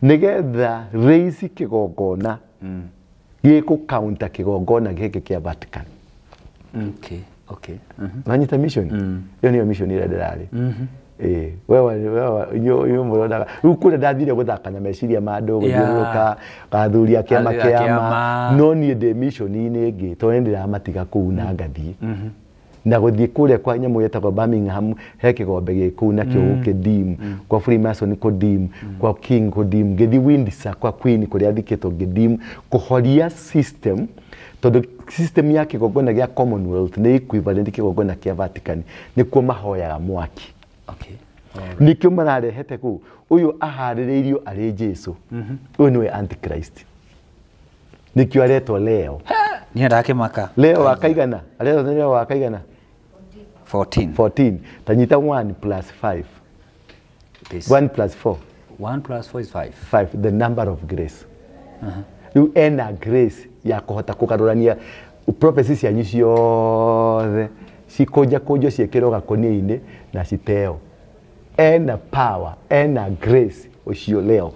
nĩgetha raise kĩgongona gĩkũ counter kĩgongona gĩkĩ kĩa Vatican. Okay. Okay. Nanyita mission ĩyo nĩyo mission ĩrĩa ndĩrarĩ. Wewe inyuĩ mũronaga rĩu kũrĩa ndathire gũthaka na meciria ma andũ gũthiũrũrũka athuri a kĩama kĩama, no niĩ ndĩ mission-inĩ ĩngĩ tondũ nĩ ndĩramatiga kũu na ngathiĩ na gũthiĩ kũrĩa kwa nyamũ ĩtagwo Birmingham he kĩgombe gĩ kũu nakĩo gũkĩdim, kwa Freemason kũdim, kwa King kũdim, ngĩthiĩ Windsor kwa Queen kũrĩa athikĩtwo ngĩdim kũhoria system tondũ system ya kĩgongona gĩa Commonwealth nĩ equivalent kĩgongona kĩa Vatican, nĩkuo mahoyaga mwaki. Okay. Nĩkĩo mararehete kũu ũyũ aharĩrĩirio arĩ Jesu. Ũyũ nĩwe Antichrist, nĩkĩo aretwo Leo. Niĩ ndakĩmaka. Leo wa kaigana, aretwo Leo wa kaigana 14. 14. Tanyita 1 plus 5. This. 1 plus 4. 1 plus 4 is 5. 5, the number of grace. Rĩu ena grace ya kũhota kũgarũrania prophecy cianyu ciothe cikũnjakũnjwo ciĩkĩrwo gakũnia-inĩ na citeo. Ena power, ena grace ũcio Leo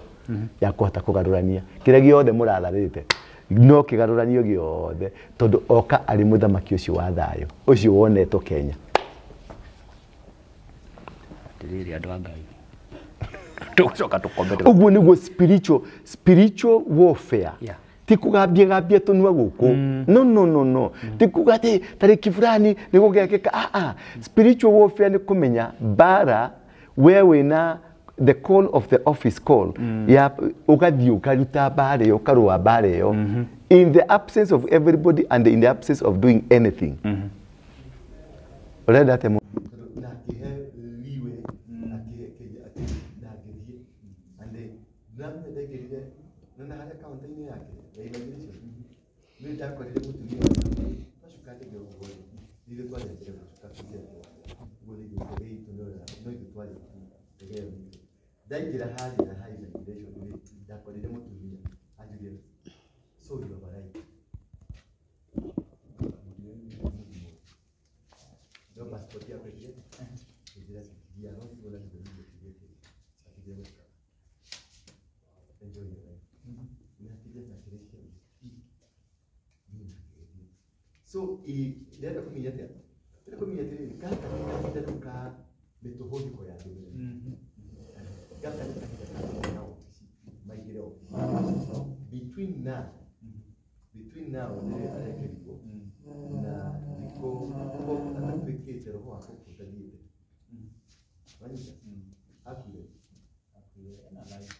ya kũhota kũgarũrania kĩrĩa gĩothe mũratharĩte no kĩgarũranio gĩothe tondũ oka arĩ mũthamaki ũcio wa thayũ ũcio wonetwo Kenya. Atĩrĩrĩ andũ a Ngai, tũgũcoka tũkombe. Ũguo nĩguo spiritual warfare. Ti kũgambia gambia tũnua gũkũ. No no no no. Ti kuga atĩ tarĩki fulani nĩ gũgekĩka. Spiritual warfare nĩ kũmenya mbara we wĩna the call of the office call ya ũgathiĩ ũkaruta mbara ĩyo ũkarũa mbara ĩyo in the absence of everybody and in the absence of doing anything. Ũrenda atĩa? Ndaingĩra harĩa ha immigration rĩ, ndakorire mũtumia anjĩrire, so you are right. No passport yakwa ĩkĩrĩ ĩkĩra ya no kuona kĩndũ gĩkĩ enjoy your life. Na kĩrĩa na kĩrĩa. So ndĩrenda kũmenya atĩa? Ndĩrenda kũmenya atĩrĩrĩ, gaka nĩ kahinda rĩu ka mĩtũhũthĩko ya ndũmĩrĩri. Gaka nĩ kahinda ka kũingĩra obici, maingĩre obici. Between now rĩrĩa arekerirwo na thikũ atatuĩkĩte roho wa gũkũ ũtathiĩte. Wanyita? Akuire. Ena like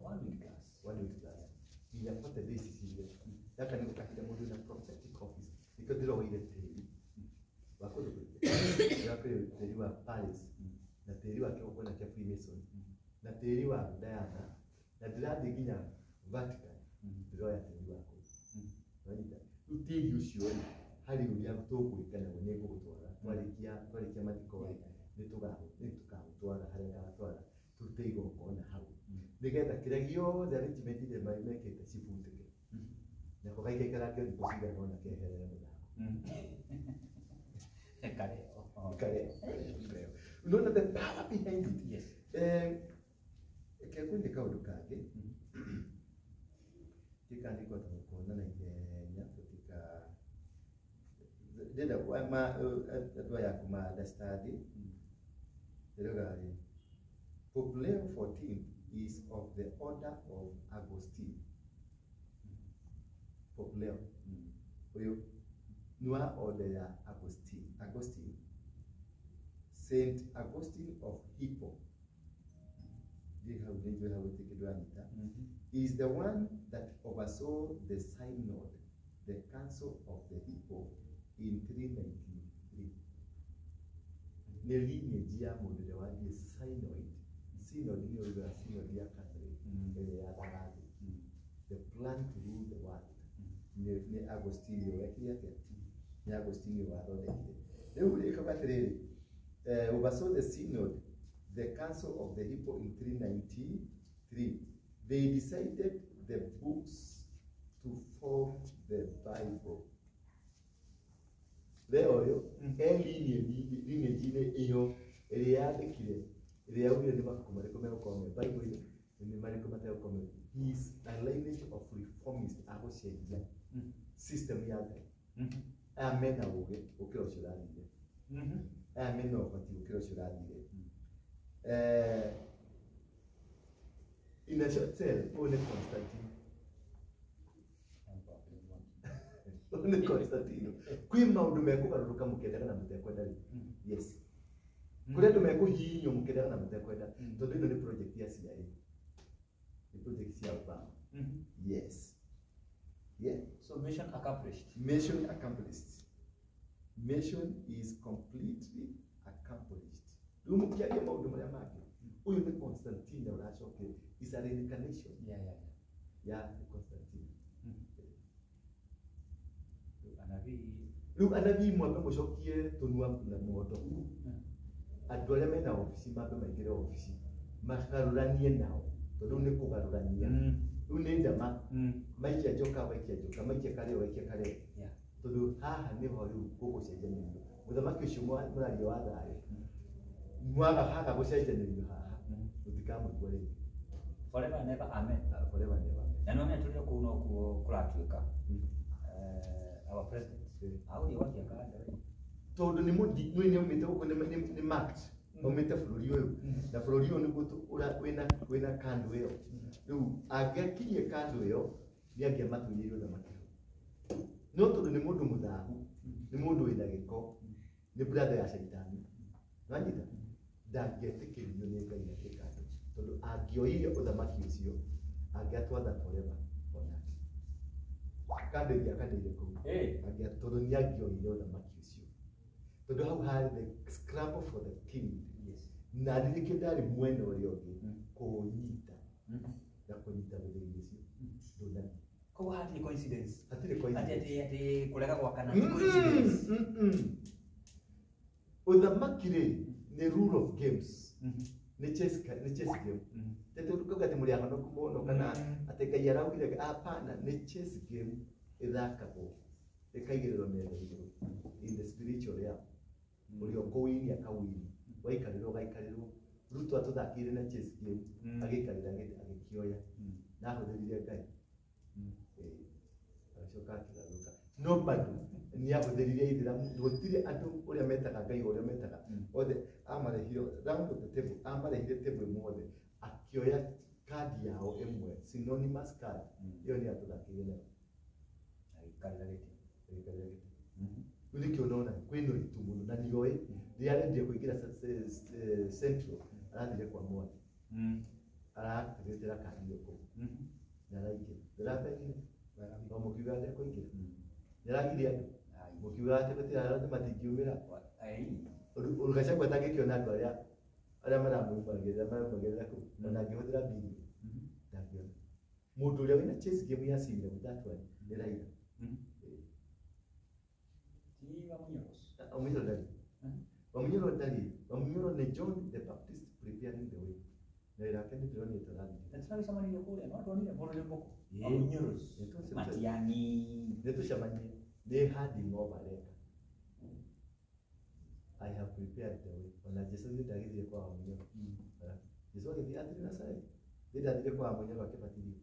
1 week plus. 1 week plus. Nginya 40 days cirie. Gaka nĩko kahinda mũndũ wĩna prophetic office. Nĩkĩo ndĩroire tĩri wa kũndũ kũingĩ. Ndĩrakoire tĩri wa Paris na tĩri wa kĩgongona kĩa Freemason na tĩri wa Diana na ndĩrathiĩ nginya Vatican ndĩroya tĩri wa kũu. Wanyita? Rĩu tĩri ũcio rĩ, harĩ ũrĩa tũgwĩka naguo nĩ ngũgũtwara twarĩkia mathiko rĩ, nĩ tũkagũtwara harĩa ngagatwara tũrute igongona hau nĩgetha kĩrĩa gĩothe arrangement iria mekĩte cibutĩke nako gaikaikarange thikũ cigana ũna keherere mũthako. Kareo. Unaona the power behind it. Yes. Reke ngwĩre kaũndũ kangĩ gĩkandĩkwo ta gũkona na ihenya tũtika ndĩrenda andũ aya kuma understand. Ndĩrauga rĩ, Pope Leo 14 is of the order of Augustine. Pope Leo ũyũ nĩ wa order ya Augustine. Augustine, Saint Augustine of Hippo, ndiĩ hau, nĩ njũĩ hau gũtirĩ kĩndũ ũranyita, is the one that oversaw the synod, the Council of the Hippo, in 393. Nĩ lineage ya mũndũ ũrĩa wathiĩ synod. Synod nĩ ũrĩa synod ya Catholic ĩrĩa yathaga thĩ, the plan to rule the world. Nĩ Agostini wekire atĩa? Nĩ Agostini wathondekire. Rĩu ĩkauga atĩrĩrĩ, oversaw the synod, the Council of the Hippo, in 393. They decided the books to form the Bible. Leo ũyũ e lineage-inĩ ĩyo ĩrĩa yandĩkire, ĩrĩa yaugire nĩ mabuku marĩkũ megũkorwo me Bible-inĩ, nĩ marĩkũ mategũkorwo me. He is a lineage of reformist, agũcenjia system ya Ngai. Aya mena ũgĩ gũkĩra ũcio ũrathire, aya mena ũhoti gũkĩra ũcio ũrathire. In a short tale, ũyũ nĩ Constantine. Ũyũ nĩ Constantino. Kwĩ maũndũ mekũgarũrũka mũkĩendaga na mũtekwenda rĩ. Yes, kũrĩ andũ mekũhihinywo mũkĩendaga na mũtekwenda, tondũ ĩno nĩ project ya CIA, nĩ project cia Obama. Yes, yeah. So mission accomplished. Mission accomplished. Mission is completely accomplished. Rĩu mũkĩaria maũndũ marĩa mangĩ, ũyũ nĩ Constantine ũracokire, is a reincarnation ya Constantine. Anabii. Rĩu anabii mwambe mũcokie tũnua na mũhotoku. Andũ arĩa mena obici mambe maingĩre obici magarũranie nao, tondũ rĩu nĩ kũgarũrania. Rĩu nĩ ndama, maikia njoka, waikia njoka, maikia karĩo, waikia karĩo, tondũ haha nĩho rĩu gũgũcenjanĩrio. Mũthamaki ũcio mũraria wa thayũ, mwaga haga gũcenjanĩrio haha, mũtikamũigua rĩngĩ. Forever and ever, amen. Forever and ever, amen. Na nĩ tũrĩ kũu no kuo kũratuĩka. Our president agũthiĩ gwakia kanda. Tondũ nĩ mũndi nĩ aumĩte gũkũ, nĩ marked, aumĩte bũrũri ũyũ, na bũrũri ũyũ nĩguo wĩna kando ĩyo. Rĩu angĩakinyie kando ĩyo, nĩ angĩamatunyĩire ũthamaki hau, no tondũ nĩ mũndũ mũthahu, nĩ mũndũ wĩna gĩko, nĩ brother ya caitani, wanyita, ndangĩetĩkĩririo nĩ Ngai ake kando, tondũ angĩoire ũthamaki ũcio angĩatwatha forever. Onake kando ĩngĩakanĩire kũu, tondũ nĩ angĩoire ũthamaki ũcio, tondũ hau harĩ the scramble for the king. Na nĩkĩo ndarĩ mwena ũrĩa ũngĩ kũũnyita na kũnyita mũthĩgi ũcio ndũnathiĩ. Koguo hatirĩ coincidence. Hatirĩ coincidence. Atĩ kũrega gwakana ti coincidence. Ũthamaki rĩ nĩ rule of games, nĩ chess, nĩ chess game. Tete ũkauga atĩ mũrĩ ahonoku mũno kana atĩ Ngai araugire, hapana, nĩ chess game ĩthakagwo ĩkaigĩrĩrwo metha igũrũ in the spiritual realm. Ũrĩa ũkũwini akawini, waikarĩrwo ũgaikarĩrwo. Ruto atũthakĩire na chess game, agĩikarĩra gĩtĩ agĩkĩoya na ahũthĩrire Ngai. Agĩcoka akĩgarũrũka, no bado nĩ ahũthĩrire ithĩramu. Gũtirĩ andũ ũrĩa metaga Ngai, ũrĩa metaga othe amarehire round of the table, amarehire table ĩmwe othe, akĩoya kandi yao ĩmwe, synonymous card ĩyo, nĩ atũthakĩire nayo. Agĩikarĩra gĩtĩ. Agĩikarĩra gĩtĩ. Rĩu nĩkĩo ũrona kwĩna ũritũ mũno, na nĩoĩ rĩrĩa arendire kũingĩra central, arathire kwa Mwathi, aratigĩtĩra kandi ĩyo kũu na araingĩra. Ndĩrathekire o mũkiuga ndekũingĩra, nĩaragiria andũ mũkiuga atĩ gũtirĩ andũ matingiumĩra. Gachagua atangĩkĩona andũ arĩa maramumagĩrĩra kũu, ona angĩhũthĩra bilioni ndangĩona mũndũ ũrĩa wĩna chess game ya Simba with that one nĩ Raila. Ti Wamunyoro? Wamunyoro ndarĩ. Wamunyoro ndarĩ. Wamunyoro nĩ John the Baptist preparing the way, na wĩra wake nĩ ndĩronire tũrathiĩ. Na tũragĩcemanirie kũrĩa, no tuonire bũrũri mbũkũ. Wamunyoro. Matiang'i. Nĩ tũcemanie, nĩ handing over areka, I have prepared the way. Ona Jesu nĩ ndagĩthiĩ kwa Wamunyoro. Jesu agĩthiĩ athiĩ Nazarethi, nĩ ndathire kwa Wamunyoro akĩbatithio.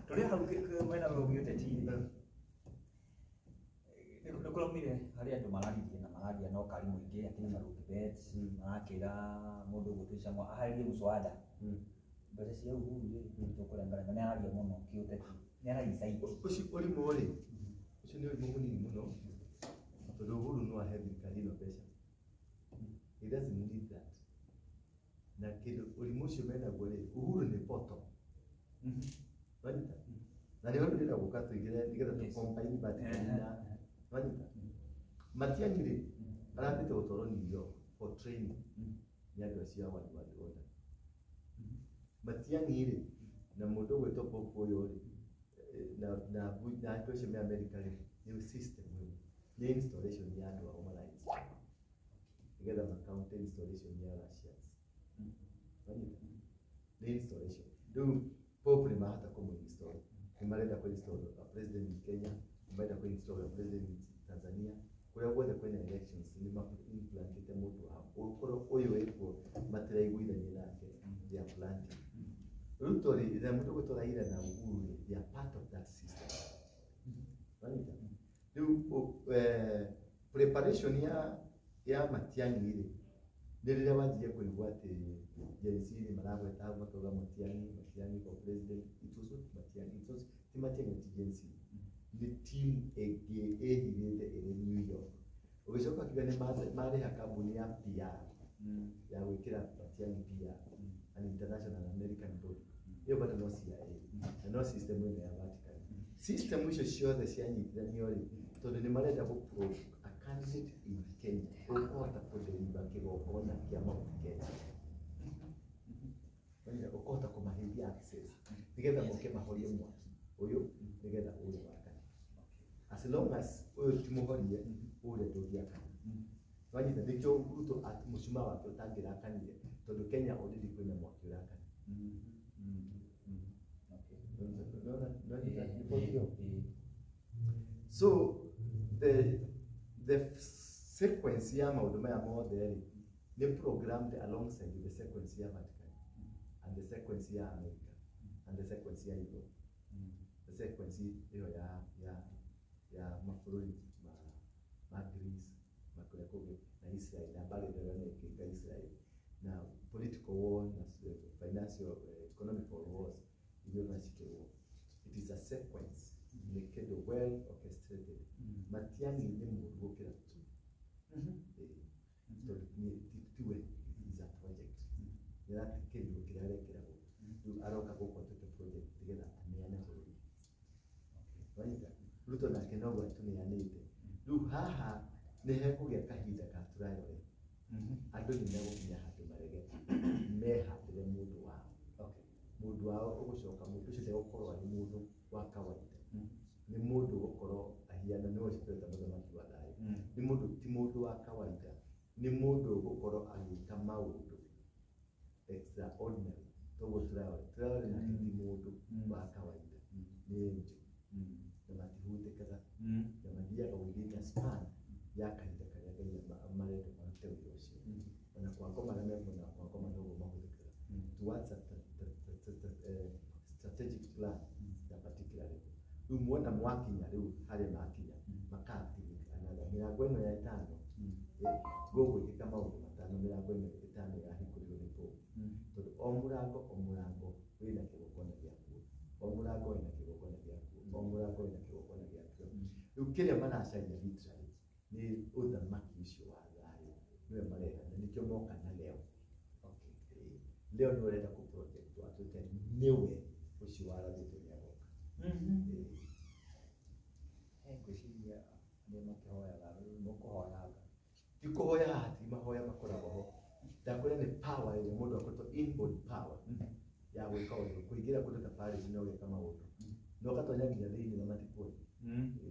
Tũrĩ hau mwena ũyũ ũngĩ ũteti-rĩ, nĩ kũraumire harĩ andũ mararirie na mararia na na ũkari mũingĩ akina Farouk Kibet marakĩra mũndũ ũgũtwo Samuel aharĩrie mũswada mbeca cia Uhuru rĩ tũkũrengarenga nĩ araria mũno kĩũteti nĩ araicaiti Ũcio ũrimũ rĩ, ũcio nĩ ũrimũ mũnini mũno tondũ Uhuru no ahe thirikari ĩno mbeca. He doesn't need that. Na kĩndũ ũrimũ ũcio menaguo rĩ, Uhuru nĩ poto. Wanyita? Na nĩho ndĩrenda gũka tũingĩre nĩgetha tũ combine Vatican na wanyita? Matiang'i rĩ, arambĩte gũtwarwo New York for training nĩ andũ acio a World World Order. Matiang'i rĩ, na mũndũ ũgwĩtwo Pope ũyũ rĩ, na andũ acio me America rĩ, nĩ system ĩmwe. Nĩ installation ya andũ ao mara install nĩgetha ma counter installation ya Russians. Wanyita? Nĩ installation. Rĩu Pope nĩ mahota kũmũ install. Nĩ marenda kũ install a president in Kenya, nĩ marenda kũ install a president in Tanzania. Kũrĩa guothe kwĩna elections nĩ ma implantĩte mũndũ wao. Ũkorwo ũyũ wĩkuo matiraiguithania nake, they are planting. Ruto rĩ, na mũndũ ũgwĩtwo Raila na Uhuru rĩ, they are part of that system. Wanyita? Rĩu preparation ya Matiang'i rĩ, nĩ rĩrĩa wanjirie kũigua atĩ Gen Z nĩ maragweta hau makauga Matiang'i, Matiang'i for president. It was not Matiang'i, it was ti Matiang'i ti Gen Z. Nĩ team ĩngĩ ĩhithĩte ĩrĩ New York. Ũgĩcoka ũkiuga nĩ marĩha kambuni ya PR ya gwĩkĩra Matiang'i PR, an international American body. Ĩyo bado no CIA na no system ĩno ya Vatican. System icio ciothe cianyitithanio rĩ, tondũ nĩ marenda gũ prove a candidate in Kenya ũkũhota kũdeliver kĩgongona kĩa Mount Kenya. Ũkũhota kũmaheithia access nĩgetha moke mahorie mwaki ũyũ nĩgetha ũrĩa wakane. As long as ũyũ ti mũhorie ũrĩa ndũngĩakana. Wanyita nĩkĩo Ruto mũcumaa wake ũtangĩrakanire tondũ Kenya already kwĩna mwaki ũrakana. So the sequence ya maũndũ maya mothe rĩ nĩ programmed alongside the sequence ya Vatican and the sequence ya America and the sequence ya Europe, the sequence ĩyo ya mabũrũri ma Greece ma kũrĩa kũngĩ na Israel na mbarĩ ĩrĩa ĩrekĩka Israel na political war na financial economical wars iria ũracikĩrwo. It is a sequence nĩ kĩndũ well orchestrated. Matiang'i nĩ mũũru gũkĩra tu. Tondũ tiwe, it is a project. Nĩaratikĩrio kĩrĩa arekĩra gũkũ. Rĩu aroka gũkũ atuĩke project nĩgetha aneane bũrũri. Wanyita? Ruto nake noguo atũneanĩte. Rĩu haha nĩ hekũgĩa kahinda ka trial. Andũ nĩ megũkinya handũ marege mehandĩre mũndũ wao. Mũndũ wao ũgũcoka mũndũ ũcio ndegũkorwo arĩ mũndũ wa kawaida. Nĩ mũndũ ũgũkorwo ahiana nĩwe ũcio tũreta mũthamaki wa thayũ. Nĩ mũndũ ti mũndũ wa kawaida. Nĩ mũndũ ũgũkorwo agĩka maũndũ extraordinary. Toguo Traore. Traore nake ti mũndũ wa kawaida. Nĩ angel. Na matihutĩkaga. Na mathiaga within a span ya kahinda karĩa Ngai marenda marute wĩra ũcio. Ona kwa ngoma arĩa me mwena wa kwa ngoma noguo mahũthĩkaga towards a strategic plan ya particular level. Rĩu muona mwakinya rĩu harĩa makinya maka activate another mĩrango ĩno ya ĩtano gũgwĩkĩka maũndũ matano mĩrango ĩno ĩtano yahingũrirwo nĩ Pope. Tondũ o mũrango wĩna kĩgongona gĩakuo, o mũrango wĩna kĩgongona gĩakuo, o mũrango wĩna kĩgongona gĩakuo. Rĩu kĩrĩa maracaria literally nĩ ũthamaki ũcio wa thayũ nĩwe marenda na nĩkĩo moka na leo. Leo nĩ ũrenda kũ project atuĩke nĩwe ũcio warathĩtwo nĩ agoka. Ngwĩciria arĩa makĩhoyaga mũkũhoyaga Ti kũhoya haha ti mahoya makoragwo ho. Ndakwĩra nĩ power ĩrĩa mũndũ akoretwo inborn power ya gwĩka ũndũ kũingĩra kũndũ ta Paris na ũgeka maũndũ na ũgatonya nginya thĩinĩ na matikũĩ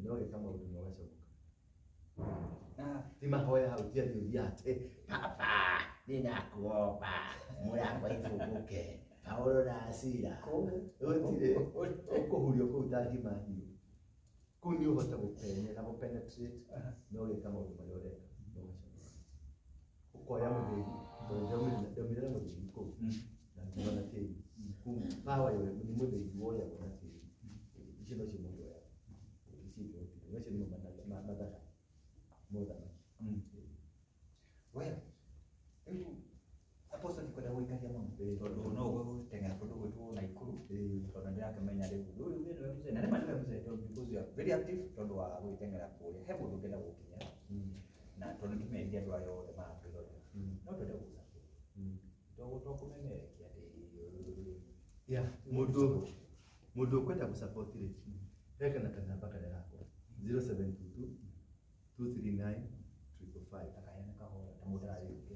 na ũgeka maũndũ na ũgacomoka. Ti mahoya hau ti atĩ ũthiĩ atĩ Papa ninakuomba mũrango ifunguke Paulo na Sila. Gũtirĩ ũkũhurio kũu ta ngima hiũ. Kũu nĩ ũhota gũpenya na gũpenetrate na ũgeka maũndũ marĩa ũreka na ũgacomoka. Ũkoya mũthĩgi tondũ ndaumire na mũthĩgi kũu na ngiuma na tĩri. Kũu power ĩyo nĩ mũthĩgi woyagwo na tĩri. Icio nocio mũndũ oyaga. Icio ingĩ gũtirĩ. Macio nĩmo mathaga mothamaki. Well, rĩu Apostle ndikwenda gũikaria mũno tondũ no ũgũteng'era kũndũ gwĩtwo Naikuru tondũ ndĩrakĩmenya rĩu rĩu nĩwe mzee na nĩma nĩwe mzee tondũ because you are very active tondũ wa gwĩteng'era kũrĩa he mũndũ ũngĩenda gũkinya na tondũ nĩtũmerire andũ aya othe maratwĩrorera no twende gũgũsupport to kũmemerekia atĩ Yeah, mũndũ ũkwenda gũsupport rĩ heka na kanamba karĩa gakwa 0722 239 555. Akaheana kahora ta mũndũ ararĩ UK.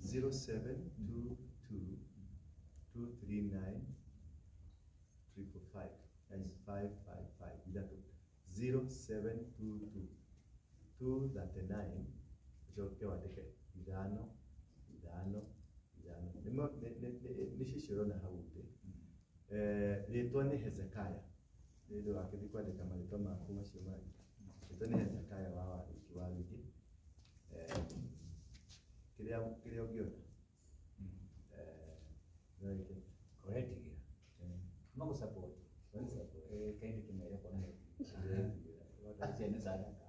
0722 239 555, yani 555 ithatũ 0722 239 ũcoke wandĩke 5 5 5. Nĩ cicio ũrona hau thĩ. Rĩtwa nĩ Hezekiah. Nĩ ũndũ wakĩthiĩ kwandĩka marĩtwa maku macio mangĩ. Rĩtwa nĩ Hezekiah wa Warũingĩ. Kĩrĩa ũngĩona no wĩke. Kũretigĩra. Magũsupport. Kaindi kĩmere kona sadaka.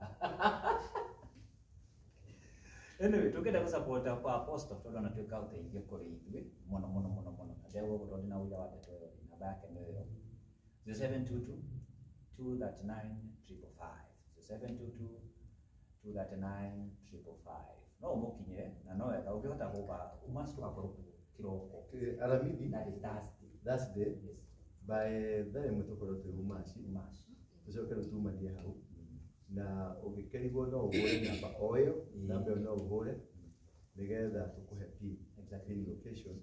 Anyway, tũngĩenda gũsupport kwa Apostle tondũ anatuĩka ũteithio kũrĩ ithuĩ mũno mũno mũno mũno. Na ndegũgũ tondũ ndĩna ũira wa ndeto ĩyo rĩ, namba yake nĩ ĩyo 0722 239 555. 0722 239 555. No ũmũkinyĩre na no wega ũngĩhota gũka umaci tũgakorwo kuo kĩroko. Aramithi. That is Thursday. Thursday. Yes. By thaa ĩmwe tũkorwo twĩ umaci. Umaci. Tũcoke rĩu tumanie hau. Na ũngĩkerigwo no ũhũre namba o ĩyo, namba ĩyo no ũhũre nĩgetha tũkũhe pin. Exactly. Pin location.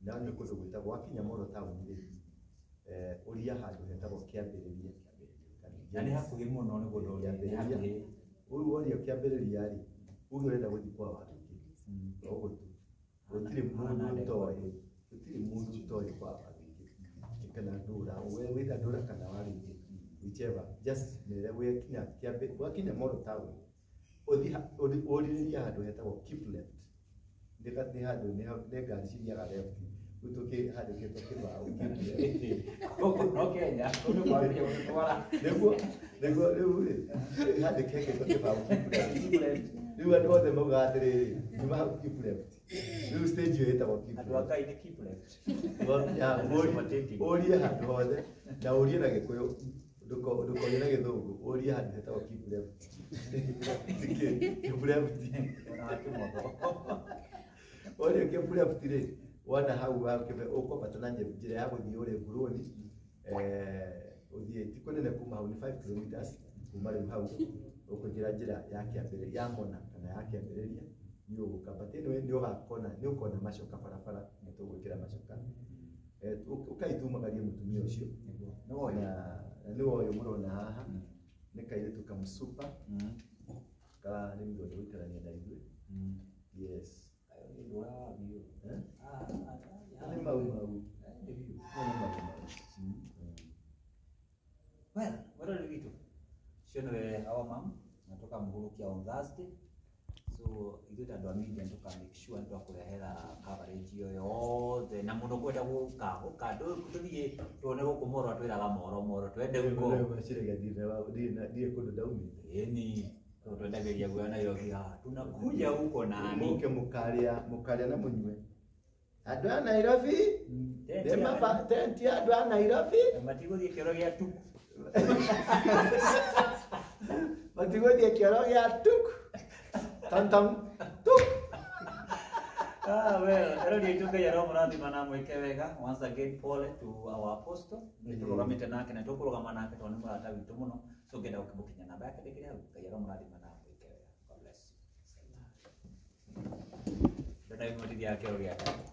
Na nĩ kũndũ gwĩtagwo wakinya Moro town rĩ, ũria handũ hetagwo Kĩambĩrĩria. Na nĩ hakuhĩ mũno nĩ kũndũ nĩ hakuhĩ. Ũguo woria Kĩambĩrĩria rĩ, uge ũrenda gũthiĩ kwa Warũingĩ. Ũguo tu. Gũtirĩ mũndũ ũtoĩ. Gũtirĩ mũndũ ũtoĩ kwa Warũingĩ. Kana ndũra, wĩtha ndũra kana Warũingĩ. Whichever, just mere wakinya wakinya Moro town. Ũthiĩ ũrĩrĩrie handũ hetagwo keep left. Nĩ handũ nĩ ngari cithiaga left. Rĩu tũkĩhandĩkĩtwo kĩbaũ keep left. Gũkũ no Kenya, kũndũ kwambĩrĩria gũtũtwara. Nĩguo rĩu rĩ, handĩkĩtwo kĩbaũ keep left. Rĩu andũ othe maugaga atĩrĩrĩ, nyuma hau keep left. Rĩu stage ĩyo ĩtagwo keep left. Andũ a Ngai nĩ keep left. Ũrie handũ hothe na ũrie na Gĩkũyũ, ndũkorie na Gĩthũngũ, ũrie handũ hetagwo keep left. Keep left. Ona wa kĩmotho. Ũrie keep left rĩ, wona hau ũkwambata na njĩra ya gũthiĩ ũrĩa Ngurũni, ũthiĩ ti kũnene kuma hau nĩ 5 kilometers kuma rĩu hau ũkũingĩra njĩra ya Kĩambĩrĩria ya Mona kana ya Kĩambĩrĩria nĩ ũgũka. But anyway nĩ ũgakona nĩ ũkona macoka barabara, nĩ tũgwĩkĩra macoka. Ũkai tumagarie mũtumia ũcio. Na nĩwe ũyũ mũrona haha nĩ kairĩtu kamũsupa ka nĩ mũndũ gũikarania na ithuĩ. Yes. Nĩ mau mau. Nĩ mau mau. Well, wero witũ ũcio nĩwe our mom na tũkamũhurũkia on Thursday. So ithuĩ ta andũ a media nĩ tũka make sure nĩ twakũrehera coverage ĩyo yothe na mũndũ ũkwenda gũka ũka tũthiĩ tuone gũkũ Moro atwĩraga Moro Moro twende huko. Rĩu meciragia ndirĩ kũndũ ndaumĩte. Ĩni twendagĩria guoya Nairobi haha tunakuja huko nani. Mũke mũkarĩa na mũnyue. Andũ a Nairobi tenti ya andũ a Nairobi matigũthiĩ kĩoro gĩa tuku. Matigũthiĩ kĩoro gĩa tuku. Tam tam tuk. Well, ero nĩ Ngai aromũrathima na mwĩke wega. Once again, pole to our apostle. Nĩ tũrũgamĩte nake na tũkũrũgama nake tondũ nĩ mũrata witũ mũno. So ngenda gũkĩmũkinya namba yake ndĩkĩrĩ hau. Ngai aromũrathima na mwĩke wega. God bless you. Ndona imwe tithiaga kĩoro gĩa tuku.